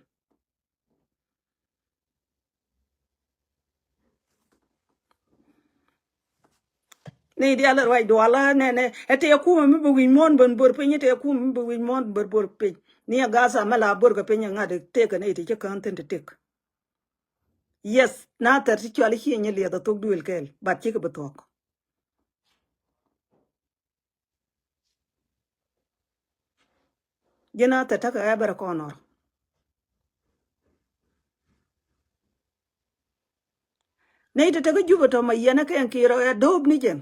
Ni diaal ruac dualä nɛnɛ ɛ tëë kumɛ mi bi wi̱c muɔ̱ɔ̱n ben bör piny, ɛ tëë kumɛ mi bi wi̱c muɔ̱ɔ̱n ben bör piny. Ni ɛ Gaza mɛ la bör kɛ piny ɛ ŋa̱t ɛ tëëk kɛ nɛy ti ci kään thi̱n ti tëk. Yes, na thɛr ti cual i̱ ciɛ nyɛ liɛth ɛ thok duëël kɛɛl, but cikɛ bi thuɔ̱k. Ji̱n a thɛ täkɛ ɛ bɛrɛ kɔn nɔr. Nɛy te tekä Jupɛ tɔ̱ ma yiɛn ɛ kɛn kiɛ rɔ ɛ do̱o̱p ni jɛn.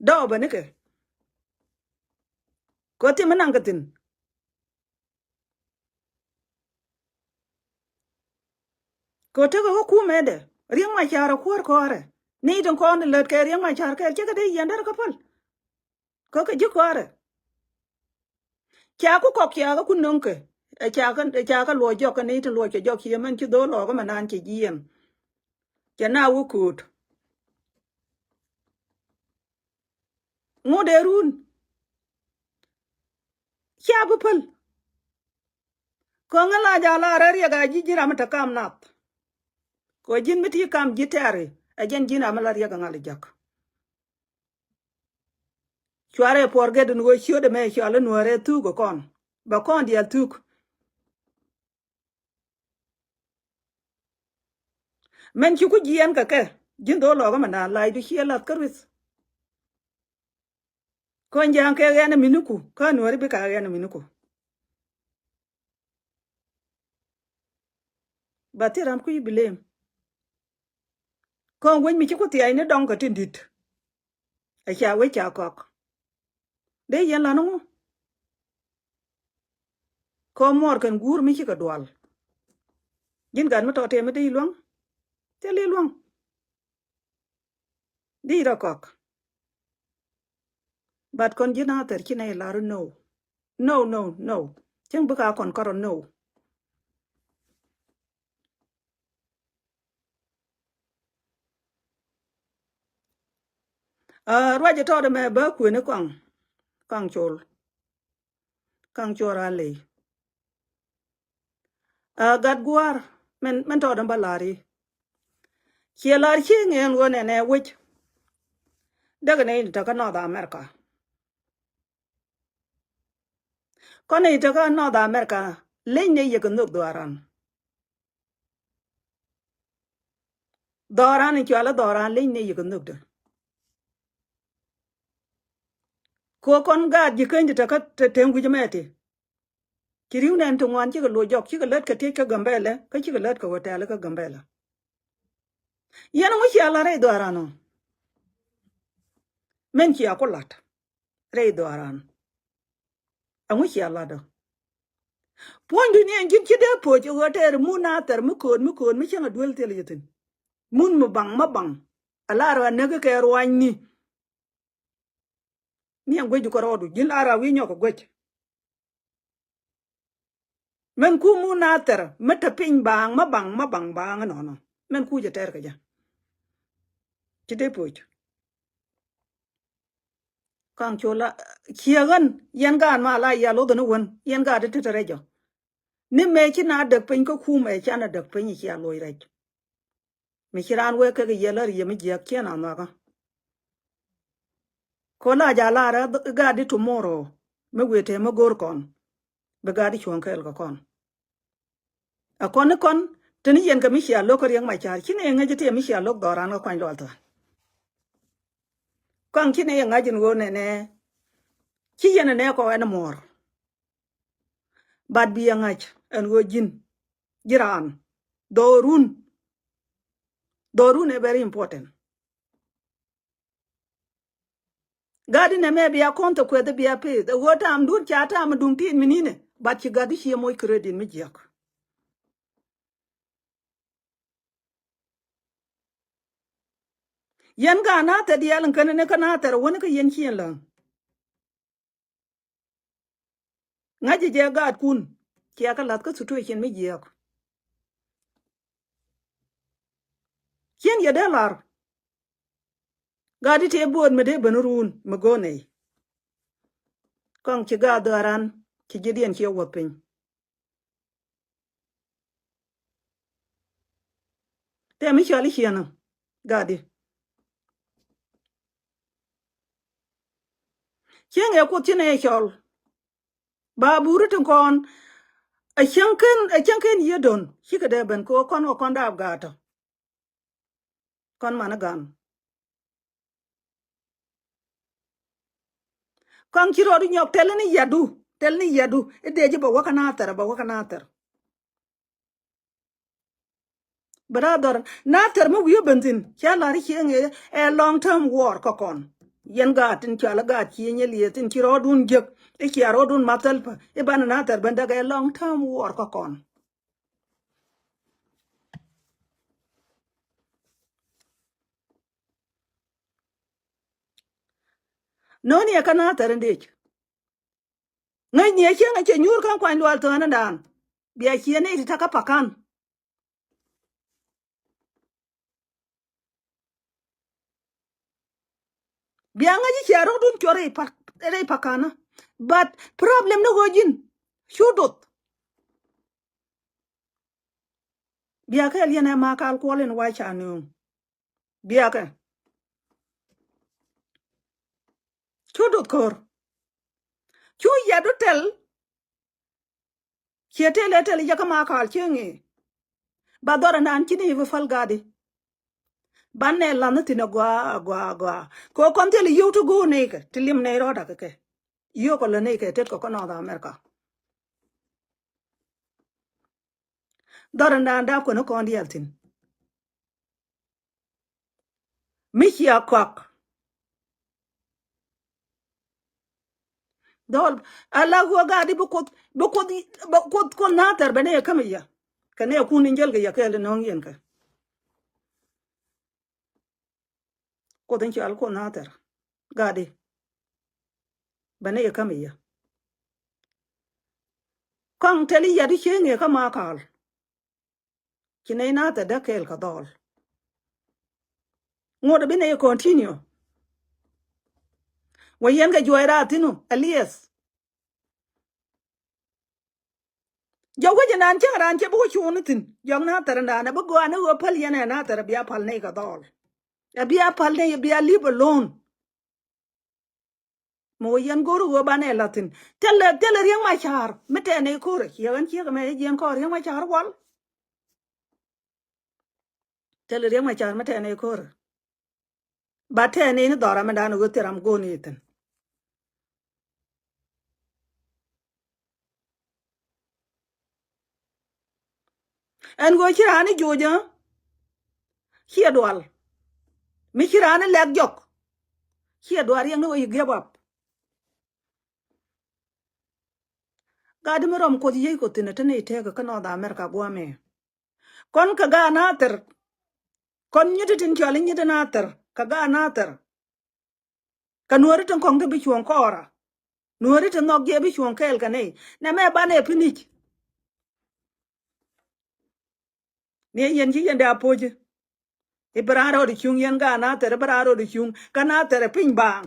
Dɔɔpɛ nikɛ. Kɛ thim mi naŋ kɛ thi̱n. Kɛ tekɛ kä kumɛdɛ Riek Machar ɛ kuäär kɔɔrɛ. Ni tin kɔn lät kɛ Riek Machar kɛɛl cɛ kɛ dee yiɛn derɛ kä päl. Kä kɛ ji̱ kɔɔrɛ. Ca ku kɔk ca kä ku nöŋkɛ. Ɛ ca kä ɛ ca kä luɔc jɔk kɛ ni tin luɔc kɛ jɔk ci yɛ mɛn ci dho̱o̱l lɔɔk ɛmɛ naan cɛ jiɛn. Cɛ na wä kööt. Ŋut ɛ run. Cia bi päl. Kä ŋä la jal a rɛ riɛk a ji̱ ji̱n ram mi te kam nath. Kɛ ji̱n mi ti kam ji̱ tɛ̈ri ɛ jɛn ji̱n ram mi la riɛk a ŋal jek. Cuarɛ puɔr gɛt in ɣöö ciötdɛ mɛ cɔal in nuäärɛ thuk ɛ kɔn bɛ kɔn diaal thuk. Mɛn ci ku jiɛɛn kɛ kɛ ji̱n dho̱o̱l lɔɔk ɛmɛ naan lacdu ciɛ lath kä ruith. Kɔn ja̱a̱ŋ kɛ ɣɛn ɛ miniku kä nuääri bikɛ ɣɛn ɛ miniku. Ba thil ram kui̱ bi lem. Kɔn wec mi ci ku thiac ni dɔŋ kɛ tin di̱t. Ɛ ca wec ca kɔk. Dee yɛn lan ŋu? Kɔn muɔɔr kɛn guur mi cikɛ dual. Ji̱n gat mi tɔt tëë mi dee i̱ luäŋ. Thil i̱ luäŋ. Di rɔ kɔk. But kɔn ji̱ na thɛr ci nɛ lar no. No, no, no. Cäŋ bikɛ a kɔn kɔrɔ no. Aa, ruacɛ tɔɔt ɛmɛ bä kuëni kɔaŋ. Kɔaŋ col. Kɔaŋ col a ley. Aa, gat gua̱a̱r mɛn, mɛn tɔɔt ɛn bä la̱r i̱ ciɛ la̱r cieŋ ɛn ɣöö nɛnɛ wec. Däkɛ nɛy ni tekä North America. Kɔn nɛy tekä North America leny nɛy yɛ kɛ nhök dhɔaaran. Dhɔran in cualä dhɔran leny ni yikɛ nhökdä. Ko kɔn gaat ji̱ keny ti te kä te teŋ wi̱c mɛ ti. Ci ri̱w nɛn ti ŋuan cikɛ loc jɔk cikɛ lät kɛ tiec kä Gambɛlɛ kä cikɛ lät kɛ hotel kä Gambɛlɛ. Yɛn ŋu cia lat rɛy dhɔran ɔ? Min cia ku lat rɛy dhɔran. Ɛŋu cia lat ɔ? Puɔ̱nydu ni ɛn ji̱n ci dee poc ɣöö tɛɛr mun na thɛr mi kööt mi kööt mi cäŋ a duel thil yethin. Mun mi baŋ ma baŋ a lar ɣä näk kɛ ruanyni. Ni ɛn guecdu kɛ rɔɔdu ji̱n lar ɣä wi̱i̱ nyɔk kɛ guec. Mɛn ku mun na thɛr mi te piny baaŋ ma baŋ ma baŋ baaŋ inɔnɔ. Mɛn ku jɛ tɛɛr kɛ jɛ. Ci dee poc. Kaŋ cu la ciɛ ɣän yɛn gaat ma la yia loth ni wän yɛn gaat ti te rɛc ɔ. Ni mëë ci na däk piny kä kumɛ ca na däk piny cia loc rɛc. Mi ci raan wee kek yɛ lär yɛ mi jiäk ciɛ na nhɔakä. Ko la ja lar ɛ gaat di tomorrow mi wëë te mi go̱r kɔn. Bi gaat di cuɔ̱ŋ kɛɛl kɛ kɔn. A kɔn ni kɔn teni yɛn kɛ mi cia lo̱k kä Riek Machar ci ni yɛ ŋäc ti yɛ mi cia lo̱k dhɔran kä kuany lual thɔan. Kɔaŋ ci ni yɛ ŋa̱c in ɣöö nɛnɛ ci yɛn nɛ kɔ ɛn muɔɔr. But bi yɛ ŋa̱c ɛn ɣöö ji̱n ji̱ raan dhɔrun. Dhɔrun ɛ very important. Gat inɛ mɛ bia kɔn thɛ kuɛth bia peth ɛ ɣöö tam dun ca tam duŋ tin mininɛ. But ci gat di cie moc credit mi jiäk. Yɛn gaa na thɛr diaal in kɛn ni kä na thɛr wäni kä yɛn cien läŋ. Ŋa̱c jɛ jɛ gaatkun cia kä lath kä situation mi jiääk. Cien yɛ dee lar. Gaat di tëë bo̱o̱t mi dee ben run mi go̱o̱r nɛy. Kɔŋ ci gaat dhɔaaran ci ji̱diɛn ciɛ wuɔth piny. Tëë mi cɔl i̱ ciɛn ɔ gaat di. Cieŋ ɛ kuoth ci nɛy cɔl. Ba buri tin kɔn. Ɛ cieŋ ken ɛ cieŋ ken yiëë do̱n cikɛ dee ben kɛ ɣöö kɔn kɛ kɔn daap gaat tɔ. Kɔn man i̱ gan. Kɔn ci rɔɔdu nyɔk tɛl ni yadu tɛl ni yadu i̱ dee ji̱ bɛ wä kä na thɛr bɛ wä kä na thɛr. Brother, na thɛr mi wi̱i̱ ben thi̱n cɛ la̱r cieŋ ɛ long term war kä kɔn. Yɛn gaat tin cɔal i̱ gaat cieŋ ɛ lieth tin ci rɔɔdun jiäk i̱ cia rɔɔdun mathɛl pä i̱ banɛ na thɛr ben däk ɛ long term war kä kɔn. Nööni ɛ kä na thɛr in dec. Ŋäcni ɛ cieŋ ɛ cɛ nyuur kä kuany lual thöönädan. Bia ciɛ nɛy ti takä pakan. Bia ŋäc i̱ cia rɔ̱kdun cuɔr rɛy pa rɛy pakanä. But problem ni ɣöö ji̱n cu doth. Bia kɛɛl yɛn ɛ ma kal kuɔl in wac ca nööŋ. Biakɛ cu duth ko̱r. Cu yɛt du tɛl. Ciɛ tëë lɛ tɛl i̱ jakä ma kaal cieŋ i̱ ba dhɔr ɛnan ci ni i̱ bi päl gatdi. Banɛ la̱th ni thi̱n agɔaa agɔaa agɔaa kɛ ɣöö kɔn thil i̱ yio̱w ti go̱o̱r nɛy kɛ ti li̱em nɛy rɔɔdɛ kɛ kɛ. Yio̱w kɔ lät nɛy kɛ tet kɔ kä North America. Dhɔr ɛnan da̱a̱p kɔn i̱ kɔn diaal thi̱n. Mi cia kɔak. Dhɔl ala ɣuɔ gatdi bi kuoth bi kuoth bi kuoth kuoth na thɛr bɛ ni yɛ käm yɛ kɛ ni yɛ kun in jäl kɛ yɛ kɛɛl in nöŋ yɛn kɛ. Kuoth in cɔal kuoth na thɛr gatdi bɛ ni yɛ käm yɛ. Kɔaŋ tɛli yat i̱ cieŋ yɛ kä ma kaal. Ci nɛy na thɛr däk kɛɛl kɛ dhɔl. Ŋot bi nɛy continue. Wä yɛn kɛ juɔc raar thi̱n ɔ Elias. Jɔk wec ɛnan cäŋ raan cɛ bi wä cuun ni thi̱n jɔk na thɛr ɛnan ɛ bi gɔaa ni ɣöö päl yɛn ɛ na thɛr ɛ bia päl nɛy kɛ dhɔl. Ɛ bia päl nɛy ɛ bia leave alone. Mi wä yɛn go̱o̱r ɣöö banɛ la̱th thi̱n thilɛ thilɛ Riek Machar mi tɛɛnɛ i̱ ko̱rɛ ciɛ ɣän ciek ɛmɛ i̱ jiɛn kɔɔr Riek Machar wal. Thilɛ Riek Machar mi tɛɛnɛ i̱ ko̱rɛ. Ba tɛɛnɛ in dhɔra mi da̱a̱n ɣöö thil ram go̱o̱r ni thi̱n. Ɛn ɣöö ci raan i̱ joc ɛ ciɛ dual. Mi ci raan i̱ lɛk jɔk ciɛ dual riɛŋ ni ɣöö i̱ give up. Gat di mi rɔm kuoth yiey kuoth thi̱n ɛ te ni i̱ tëëk kä North America guamɛ. Kɔn kɛ gaat na thɛr. Kɔn nyiti tin cɔal i̱ nyiti na thɛr kɛ gaat na thɛr. Kɛ nuɔ̱ɔ̱ri tin kɔ̱ŋ ti bi cuɔ̱ŋ kɔɔra. Nuɔ̱ɔ̱ri tin nhɔk jɛ bi cuɔ̱ŋ kɛɛl kɛ nɛy nɛ mɛ banɛ pinic. Ni yɛn ci yɛn dee apoci. I̱ bi raan rɔɔd i̱ cuŋ yɛn gaat na thɛr i̱ bi raan rɔɔd i̱ cuŋ kä na thɛr i̱ piny baaŋ.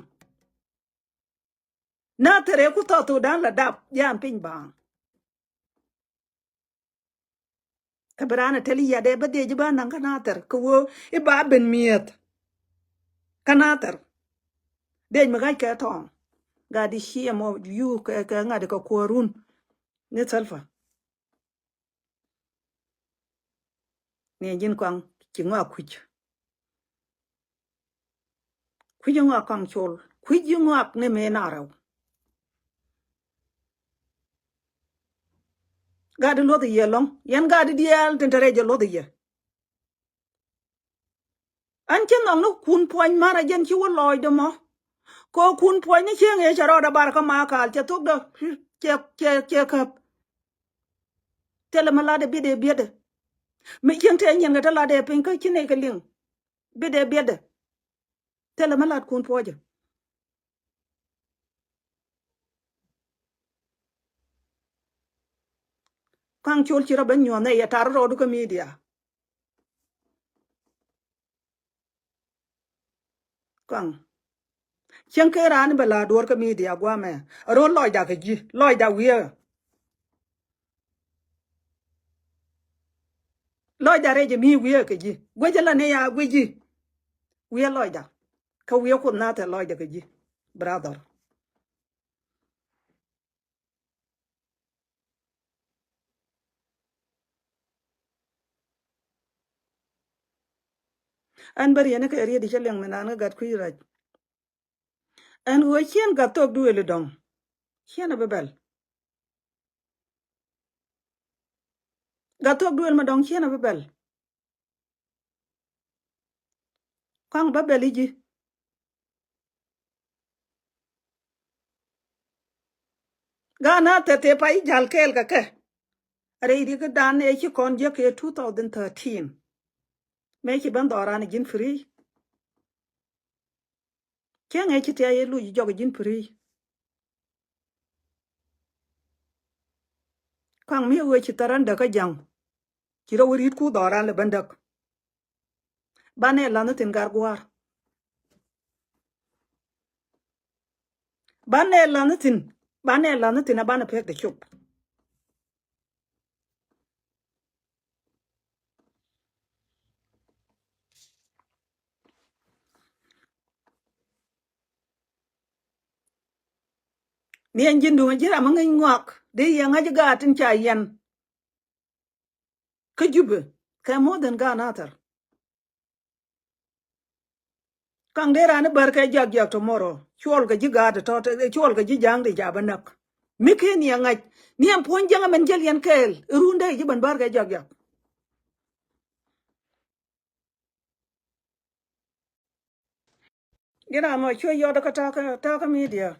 Nathɛr ɛ ku South Sudan la dap, jam piny baaŋ. Kä bi raan a tɛl yat ɛ bä dhieec i̱ ba naŋ kä Nathɛr kɛ ɣöö i̱ ba ben mi̱eth kä Nathɛr. Dhieec mi ɣa̱c kɛ tɔɔŋ. Gat di ciɛ mɔ yu kɛ, kɛ ŋa̱t kɛ kuäärun ni Salva. Ni ji̱n kɔaŋ ci ŋɔak kui̱c. Kui̱c ŋɔak Kɔaŋ Col. Kui̱c ŋɔak ni mëë na rɛw. Gat di luɔth yɛ lɔŋ. Yɛn gat di diaal tin te rɛy jɛ luɔth yɛ. An cä nhɔk ni kun puɔ̱ny män a jɛn ci wä lɔɔcdä mɔ. Kɛ kun puɔ̱ny ni cieŋ ëë cɛ rɔɔdɛ bar kä Makal cɛ thokdä cɛ, cɛ, cɛ käp. Thilɛ mi latdɛ biɛtdɛ biɛtdɛ. Mi cieŋ tëë nyiɛn kɛ te latdɛ piny kä ci nɛy kɛ liŋ. Biɛtdɛ biɛtdɛ. Thilɛ mi lat kun puɔ̱cä. Kɔaŋ Col ci rɔ ben nyuɔ̱th nɛ yɛ tar rɔɔdu kä media. Kɔaŋ. Cieŋ kɛ raan bɛ la duɔ̱ɔ̱r kä media guamɛ. Ro̱o̱ lɔcda kɛ ji̱. Lɔcda wiee. Lɔcda rɛy jɛ mi wiee kɛ ji̱. Guecä la ni ya guic ji̱. Wiee lɔcda. Kä wiee Kuoth Nathɛr lɔcda kɛ ji̱. Brother. Ɛn bä riɛn ni kɛ riet i̱ cä liɛŋ mi naan kä gat kui̱ rac. Ɛn ɣöö ciɛn gat thok duëël i̱ dɔ̱ŋ. Ciɛn a bä bɛl. Gat thok duëël mi dɔ̱ŋ ciɛn a bä bɛl. Kɔaŋ bä bɛl i̱ ji̱. Gaat Nathɛr tëë pay i̱ ja̱l kɛɛl kɛ kɛ. Rɛy ri kä dan ëë ci kɔn jiäk kɛ two thousand thirteen. Mëë ci ben dhɔran ji̱n free. Cäŋ ëë ci tiay ëë luc jɔk ji̱n free. Kɔaŋ mi ɣöö ci thäran däk kä ja̱ŋ. Ci rɔ wä ri̱t ku dhɔran lɛ ben däk. Banɛ la̱th ni thi̱n gar gua̱a̱r. Banɛ la̱th ni thi̱n, banɛ la̱th ni thi̱n a banɛ pek de cop. Ni ɛn ji̱n duŋ ji̱ ram mi ŋäc ŋɔak dee yɛ ŋa̱c gaat tin ca yɛn. Kä Jubɛ kɛ more than gaat Nathɛr. Kaŋ dee raan i̱ bär kɛ jiak jiak tomorrow. Cuɔl kɛ ji̱ gaat tɔ̱, cuɔl kɛ ji̱ ja̱a̱ŋ dee ca bä näk. Mi ken yɛ ŋa̱c ni ɛn puɔ̱ny jiäŋ ɛmɛn jäl yɛn kɛɛl i̱ run dee ji̱ ben bär kɛ jiak jiak. Ji̱n ram mɔ cuɛ yɔt kä ta̱a̱ kä, ta̱a̱ kä media.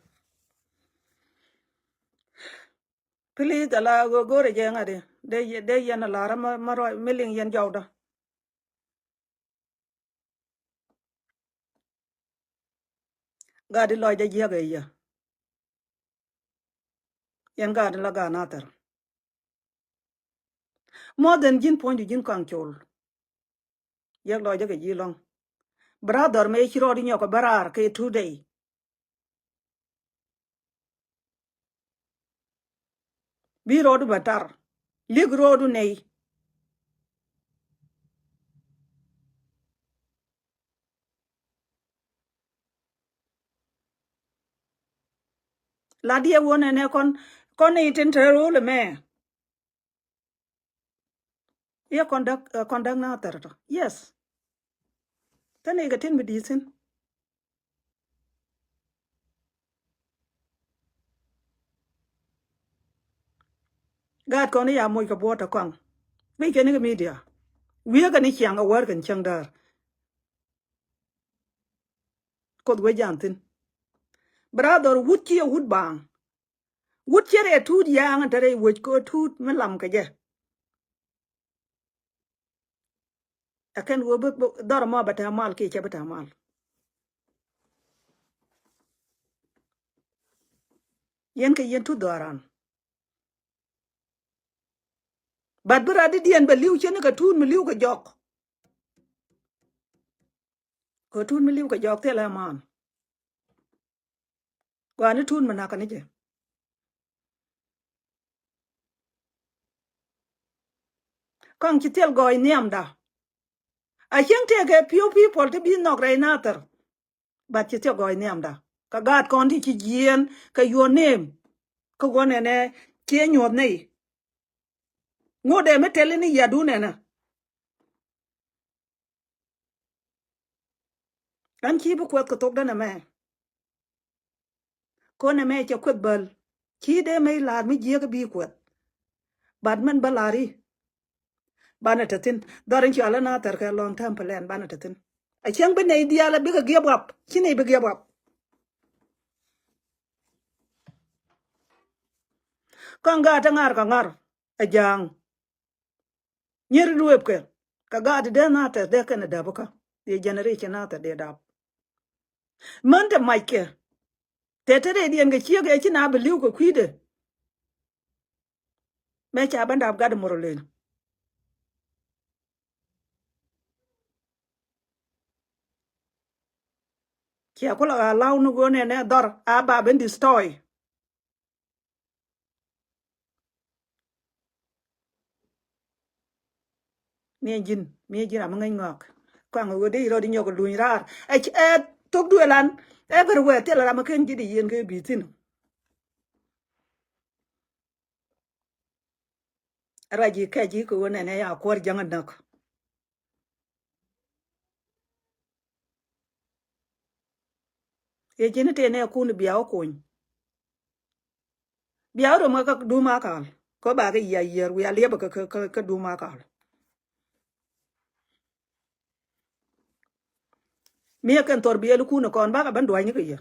Please ala go̱o̱rɛ jɛ ŋa̱t i̱ dee, dee yɛn a la̱r ma, ma rɔy mi liŋ yɛn jɔwdä. Gaat i̱ lɔcdä jiäk ɛ yɛ. Yɛn gaat in la gaat Nathɛr. More than ji̱n puɔ̱nydu ji̱n Kɔaŋ Col. Yɛk lɔcdä kɛ ji̱ lɔ̱ŋ. Brother mëë ci rɔɔdu nyɔk kɛ bä raar kɛ two day. Bi rɔɔdu bä tar. Li̱k rɔɔdu nɛy. La diɛ wä nɛnɛ kɔn, kɔn ni tin te rol mɛ. Iɛ kɔn däk, eh, kɔn däk Nathɛr tɔ. Yes. Te ni kɛ tin mi di̱i̱t thi̱n. Gaat kɔn i̱ ya moc kɛ buɔ̱ɔ̱t tɔ kɔaŋ. Ŋäc kɛn ni kɛ media. Wiee kɛn i̱ ciaŋ kɛ wäär kɛn cäŋ däär. Kuoth wee ja̱a̱n thi̱n. Brother, wut ciɛ wut baaŋ. Wut ciɛ rɛɛ tuut ya̱a̱ŋ te rɛy wec kɛ tuut mi lam kɛ jɛ. Ɛ kɛn ɣöö bi, bi dhɔr ɛmɔ bɛ tɛ̈ mal kiɛ cɛ bi tɛ̈ mal. Yɛn kɛ yɛn tuut dhɔran. But bi rat didiɛn bɛ li̱w cɛ ni kɛ tuut mi li̱w kɛ jɔk. Kɛ tuut mi li̱w kɛ jɔk thilɛ man. Gɔaa ni tuut mi nakä ni jɛ. Kɔaŋ ci thil gɔɔy nhiamda. A cieŋ tëëkɛ few people ti bi nhɔk rɛy Nathir. But ci thil gɔɔy nhiamda. Kɛ gaat kɔn ti ci jiɛɛn kɛ your name. Kä guɔ nɛnɛ ciɛ nyuɔth nɛy. Ŋot ɛ mi tɛli ni yadun ɛnɛ. Ɣän ci bi kuɛth kɛ thokdä nɛmɛ. Kɔn nɛmɛ cɛ kuɛth bäl. Ci dee mɛ la̱r mi jiäk bi kuɛth. But mɛn bä la̱r i̱. Banɛ te thi̱n. Dhɔr in cɔal i̱ Nathir kɛ long term plan banɛ te thi̱n. A cäŋ bi nɛy diaal a bikɛ giɛp wap. Ci nɛy bi giɛp wap. Kɔn gaat te ŋa̱r kɛ ŋa̱r. A ja̱a̱ŋ. Nyier luëpkɛ kɛ gaat dee Nathir dee kɛn dap kä. Dee generation Nathir dee dap. Män te mackɛ. Tɛ te rɛydiɛn kɛ ciek ɛ ci na bi li̱w kɛ kui̱dɛ. Mɛ ca bä dap gat mor len. Cia kulɛ ɣa̱ la̱w ni ɣöö nɛnɛ dhɔr a ba ben destroy. Ni ji̱n, mi ji̱n ram mi ŋäc ŋɔak. Kɔaŋ ɣöö dee rɔɔd inyɔk luny raar. Ɛ, ɛ thok duëlan. Everywhere thil ram mi ken ji̱ di yen kɛ bi thi̱n. Ruac i̱ kɛc i̱ kɛ ɣöö nɛnɛ ya kuäär jäŋ anäk. Yɛ ji̱n i̱ tëë nɛ kun bia wä kony. Bia wä rom kä dum akal. Kä ba kɛ yia yiër wi̱i̱ a liɛpä kä, kä, kä, kä dum akal. Mi ɛ kɛn thor biɛl kun kɔn bakɛ ben dua̱ny ni kɛ yɛ.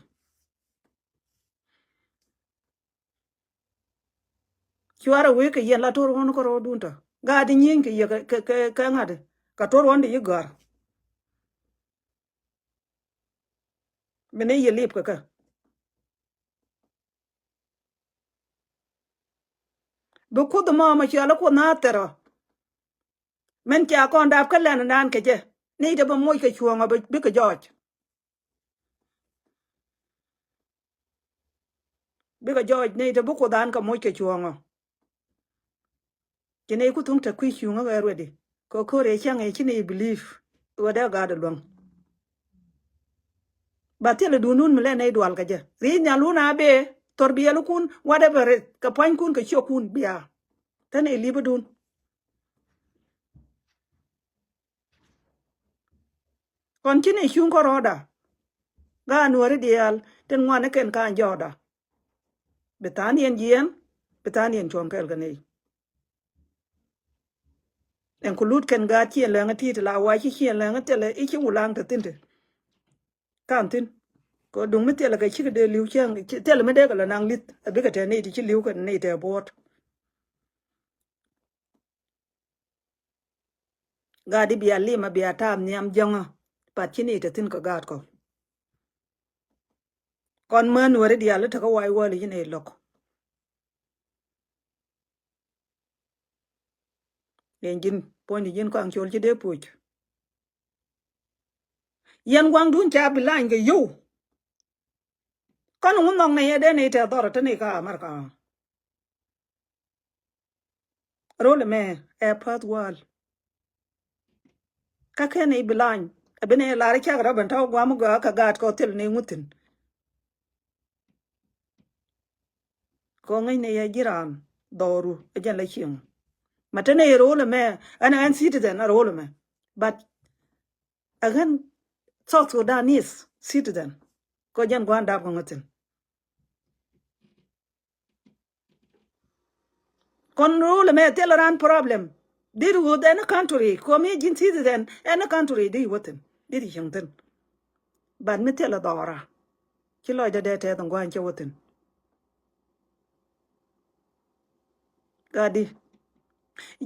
Cuarɛ wee kɛ yɛn la tor ɣɔn kä ro̱o̱dun tɔ. Gaat di nyieeny kɛ yɛ kɛ, kɛ, kɛ, kɛ ŋa̱t. Kɛ tor ɣɔn di yi gɔ̱a̱r. Bi ni yɛ lip kɛ kɛ. Bi kuoth mɔ mɛ cɔal i̱ kuoth Nathir ɔ. Min ca kɔn dap kä lɛn nan kɛ jɛ. Ni te bi moc kɛ cuɔ̱ɔ̱ŋ ɔ bi, bikɛ jɔɔc. Bikɛ jɔɔc ni te bi kuoth an kɛ moc kɛ cuɔ̱ɔ̱ŋ ɔ. Ci ni ku thuŋ te kui̱ cuŋä kɛ ready. Kɛ ko̱r ëë cäŋ ëë ci ni believe. Ɣöö dee gaat ɛ luäŋ. Ba thilɛ duundun mi lɛ nɛy dual kɛ jɛ. Ri̱i̱c nhial wun a bee thor biɛlikun whatever it kɛ pua̱nykun kɛ ciökun bia. Te ni li̱pidun. Kɔn ci ni cuŋ kärɔɔda. Gaat nuɔ̱ɔ̱ri diaal tin ŋuan ni kɛn ka̱a̱ny jɔɔda. Bi tha̱a̱n yɛn jiɛɛn, bi tha̱a̱n yɛn cuɔ̱ɔ̱ŋ kɛɛl kɛ nɛy. Ɛn ku lut kɛn gaat ciɛn lɛŋä ti̱i̱t la wac ci ciɛn lɛŋä thilɛ i̱ ci wulaŋ te thi̱n te. Ka̱n thi̱n. Kɛ duŋ mi thilɛ kɛ cikɛ dee li̱w cäŋ, thilɛ mi dee kɛ lɛ naŋ li̱th a bikɛ tɛ nɛy ti ci li̱w kɛ nɛy tɛ buɔ̱ɔ̱t. Gaat di bia lim a bia taam nhiam jäŋä. Pat ci ni te thi̱n kɛ gaat kɔ. Kɔn män weri diaal i̱ tekä wac wäl i̱ ci ni lo̱k. Yɛn ji̱n puɔ̱ny di ji̱n kɔaŋ col ci dee puc. Yɛn gua̱ŋdun ca bi lany kɛ yow. Kɔn ŋun nhɔk ni yɛ dee ni tɛ dhɔr te ni ka America. Rol ɛmɛ ɛ path wäl. Kä kɛn i̱ bi lany ɛ bi ni lar i̱ cak rɔ ben tɔ̱ guam gɔaa kɛ gaat kɔ thil ni ŋuthin. Kɔ ŋäcnɛ yɛ ji̱ raan dhɔru ɛ jɛn la cieŋ. Ma te ni rol ɛmɛ ɛn ɛn citizen ɛ rol ɛmɛ. But ɛ ɣän South Sudanese citizen kɔ jɛn gua̱a̱n dap kɔ ŋäthin. Kɔn rule mɛ thil ran problem. Dit wuth any country. Komi ji̱n citizen any country di wä thin. Dit cieŋ thin. But mi thil a dhɔra. Ci lɔcdä dee tɛth in gua̱a̱ny cɛ wä thin. Gat di.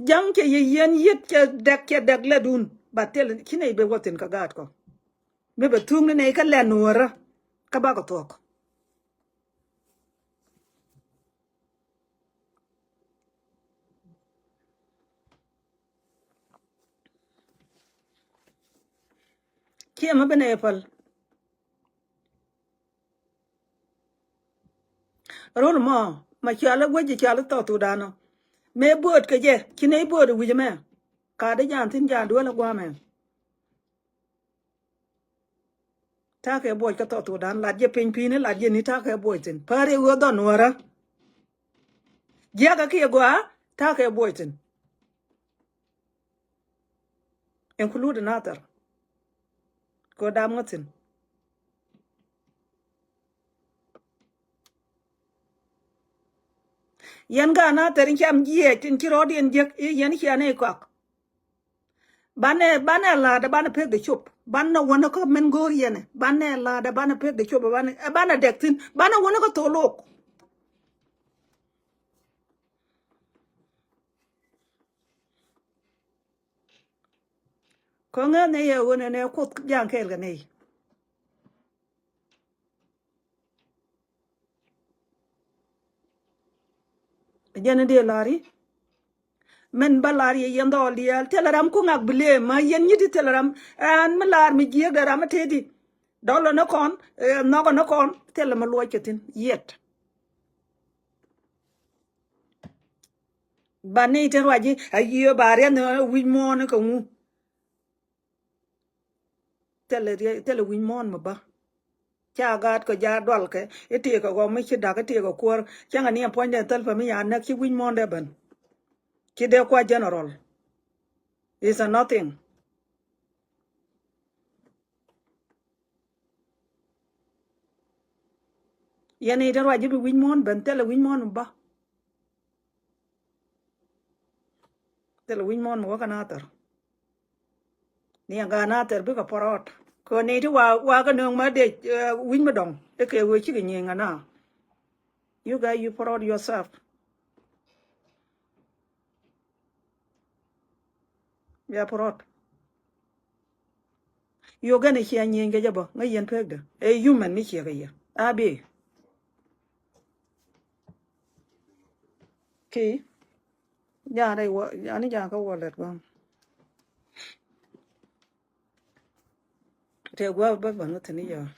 Ja̱ŋ cɛ yɛ yɛn yiet cɛ dɛk cɛ dɛk lɛ dun. But thil ci nɛy ben wä thin kä gaat kɔ. Mi bɛ thuk ni nɛy kä lɛn nuɔrä kä bakɔ thuɔk. Kiɛ mi bi nɛy päl. Run mɔ ma cɔal i̱ guec, cɔal i̱ South Sudan ɔ. Mëë bööt kɛ jɛ, ci nɛy bööt i̱ wi̱c ɛmɛ. Ka dee jan thi̱n, jan duel ɛ gua̱a̱mɛ. Ta̱a̱ kɛ buɔc kä South Sudan, lat jɛ piny pi̱i̱ni, lat jɛ ni ta̱a̱ kɛ buɔc thi̱n. Päär i̱ ɣöö dhɔn wäärä. Jiäkä kiɛ gɔaa, ta̱a̱ kɛ buɔc thi̱n. Include Nathɛr. Kɛ dam ŋä thi̱n. Yɛn gaat Nathɛr in cam jiɛc in ci rɔɔdiɛn jiäk i̱ yɛn cia nɛy kɔak. Banɛ, banɛ la̱a̱dɛ, banɛ pek de cop. Banɛ wänä kä min go̱o̱r yɛnɛ. Banɛ la̱a̱dɛ, banɛ pek de cop. Banɛ, banɛ dɛk thi̱n. Banɛ wänä kä thol ɣok. Kä ŋäth ni yɛ ɣöö nɛnɛ Kuoth ja̱a̱ŋ kɛɛl kɛ nɛy. Jɛn in dee la̱r i̱ min bä la̱r yɛ yɛn dhɔɔl diaal, thilɛ ram kuŋ ak bi lëë ma yɛn nyi̱t i̱ thilɛ ram. Ɛn mi la̱r mi jiääkdɛ ram mi tëëdi. Dɔlɔ ni kɔn, eh, nhɔkɔ ni kɔn, thilɛ mi luɔc kɛ thi̱n yɛt. Ba nɛy te ruac i̱ a yiëë ba riɛth ni wi̱c muɔ̱ɔ̱n kɛ ŋu. Thilɛ riɛ-, thilɛ wi̱c muɔ̱ɔ̱n mi bä. Ca gaat kɛ jaat dualkɛ i̱ tëëkɛ ɣɔm mi ci da̱k, i̱ tëëkɛ kuäär. Cäŋɛ ni ɛn puɔ̱nydɛ thil pɛ mi ya näk, ci wi̱c muɔ̱ɔ̱n dee ben. Ci dee kua general. It's a nothing. Yɛn i̱ te ruac i̱ bi wi̱c muɔ̱ɔ̱n ben, thilɛ wi̱c muɔ̱ɔ̱n mi bä. Thilɛ wi̱c muɔ̱ɔ̱n mi wä kä Nathɛr. Ni ɛn gaat Nathɛr bikɛ pɔrɔɔt. Kɛ ni ti wa, wa kɛ nööŋ ma dee, eh, wi̱c mi dɔ̱ŋ. I̱ kɛ wee cikɛ nyieny ŋa na. You guys, you proud yourself. Bia pɔrɔɔt. Yogɛn ɛ cia nyieny kɛ jɛ bä ŋä yɛn pekdä. Ɛ human ni ciɛ kɛ yɛ. A bi. Ki. Ja̱a̱n rɛy wä, ja̱a̱n ni ja̱a̱n kä wallet bä. Tëë gua̱a̱p bä bä ni thi̱n i̱ yɔɔ.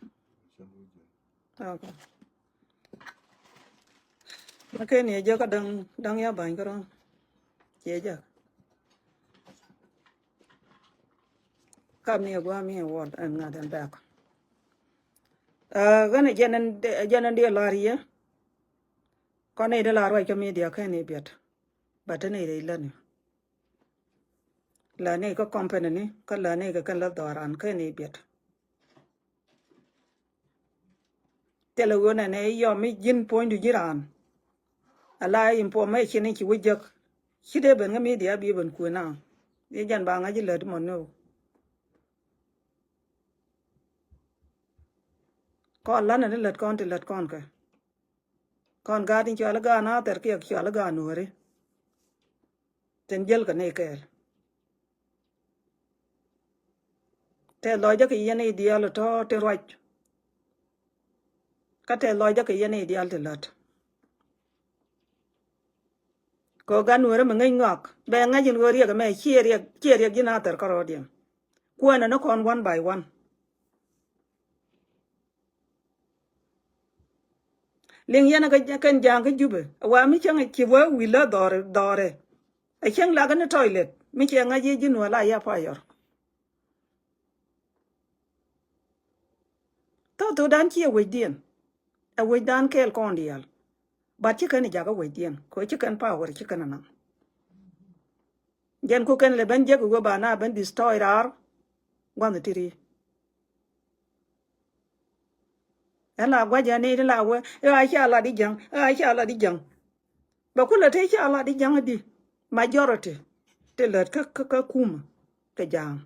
Okay. Ni ken yɛ jɛ kä da̱ŋ, da̱ŋ ya ba̱ny kärɔ̱. Ciɛ jɛ. Kap ni ɛ gua̱a̱p mi ɛ wallet ɛn ŋa̱th ɛn bɛ̈ɛ̈k. Ah, ɣän ɛ jɛn ɛn, jɛn ɛn diɛ la̱r yɛ. Kɔn ni dee la̱r ruac kä media ken i̱ biɛt. But ni dee lät ni. Lät ni kä company ni, kä lät ni kä kɛn lät dhɔran ken i̱ biɛt. Thilɛ ɣöö nɛnɛ i̱ yɔm i̱ ji̱n puɔ̱nydu ji̱ raan. Ala information i̱ ci wä jek. Ci dee ben kä media bi ben kuëë na. I̱ jɛn ba ŋa̱c i̱ lät mɔ ni ɣöö. Kɔn lät ni lät kɔn ti lät kɔn kɛ. Kɔn gaat in cɔal i̱ gaat Nathɛr kiɛ cɔal i̱ gaat Nuääri. Tin jäl kɛ ni kɛɛl. Tɛth lɔcdä kɛ yɛn i̱ diaal tɔ̱ ti ruac. Kä tɛth lɔcdä kɛ yɛn i̱ diaal ti lät. Kɛ ɣöö gat Nuäärä mi ŋäc ŋɔak bɛ ŋa̱c in ɣöö riɛk ɛmɛ ciɛ riɛk, ciɛ riɛk ji̱ Nathɛr kärɔɔdiɛn. Kuɛnɛ ni kɔn one by one. Liŋ yɛn kä kɛn ja̱a̱ŋ kä Jubɛ. Wa mi cäŋ ci wee wi̱i̱ lä dhɔr, dhɔrɛ. Ɛ cäŋ lak ni toilet mi ciɛ ŋa̱c yee ji̱ Nuäär la ya payɔr. Thok thokdan ciɛ wecdiɛn. Ɛ wecdan kɛɛl kɔn diaal. But ci kɛn jakä wecdiɛn kɛ ci kɛn power ci kɛn naŋ. Jɛn ku kɛn lɛ ben jek wee ba na ben destroy raar. Gua̱nh ti ri. Ɛn la gua̱c ɛn ni la wee ɛ a ca lat i̱ ja̱ŋ, ɛ a ca lat i̱ ja̱ŋ. Bɛ kulɛ te ca lat i̱ ja̱ŋ di majority ti lät kä, kä, kä kumä kɛ ja̱a̱ŋ.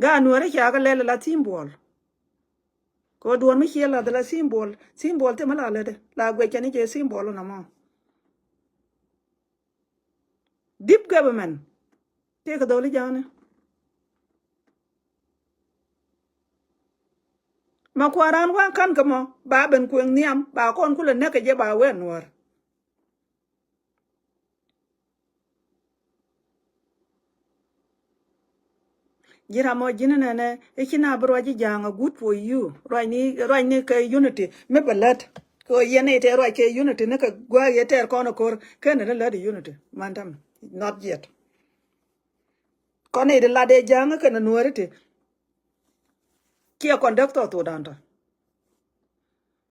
Gaat Nuäärä ca kɛ lɛl la symbol. Kɛ duɔ̱ɔ̱r mi ciɛ lath la symbol, symbol thimɛ la lätdɛ la guɛc kɛn i̱ cɛ symbol nɔmɔ. Deep government. Tëëkɛ dhɔli ja̱a̱ni. Ma kua̱ran wa̱a̱ ka̱n kä mɔ ba ben kuëŋ nhiam ba kɔn kulɛ näk kɛ jɛ ba wee Nuäär. Ji̱ ram mɔ ji̱n nɛnɛ i̱ ci na bi ruac i̱ ja̱a̱ŋ a good for you. Ruacni, ruacni kɛ unity mi bɛ lät. Kɛ ɣöö yɛn nɛy tɛɛr ruac kɛ unity ni kɛ gua̱a̱k yɛ tɛɛr kɔn ɛ ko̱r, /kenɛ ni lät unity. Man tɛmɛ, not yet. Kɔn nɛy ti lat ɛ Ja̱a̱ŋ kɛnɛ Nuääri ti, kiɛ conductor thokdan tɔ.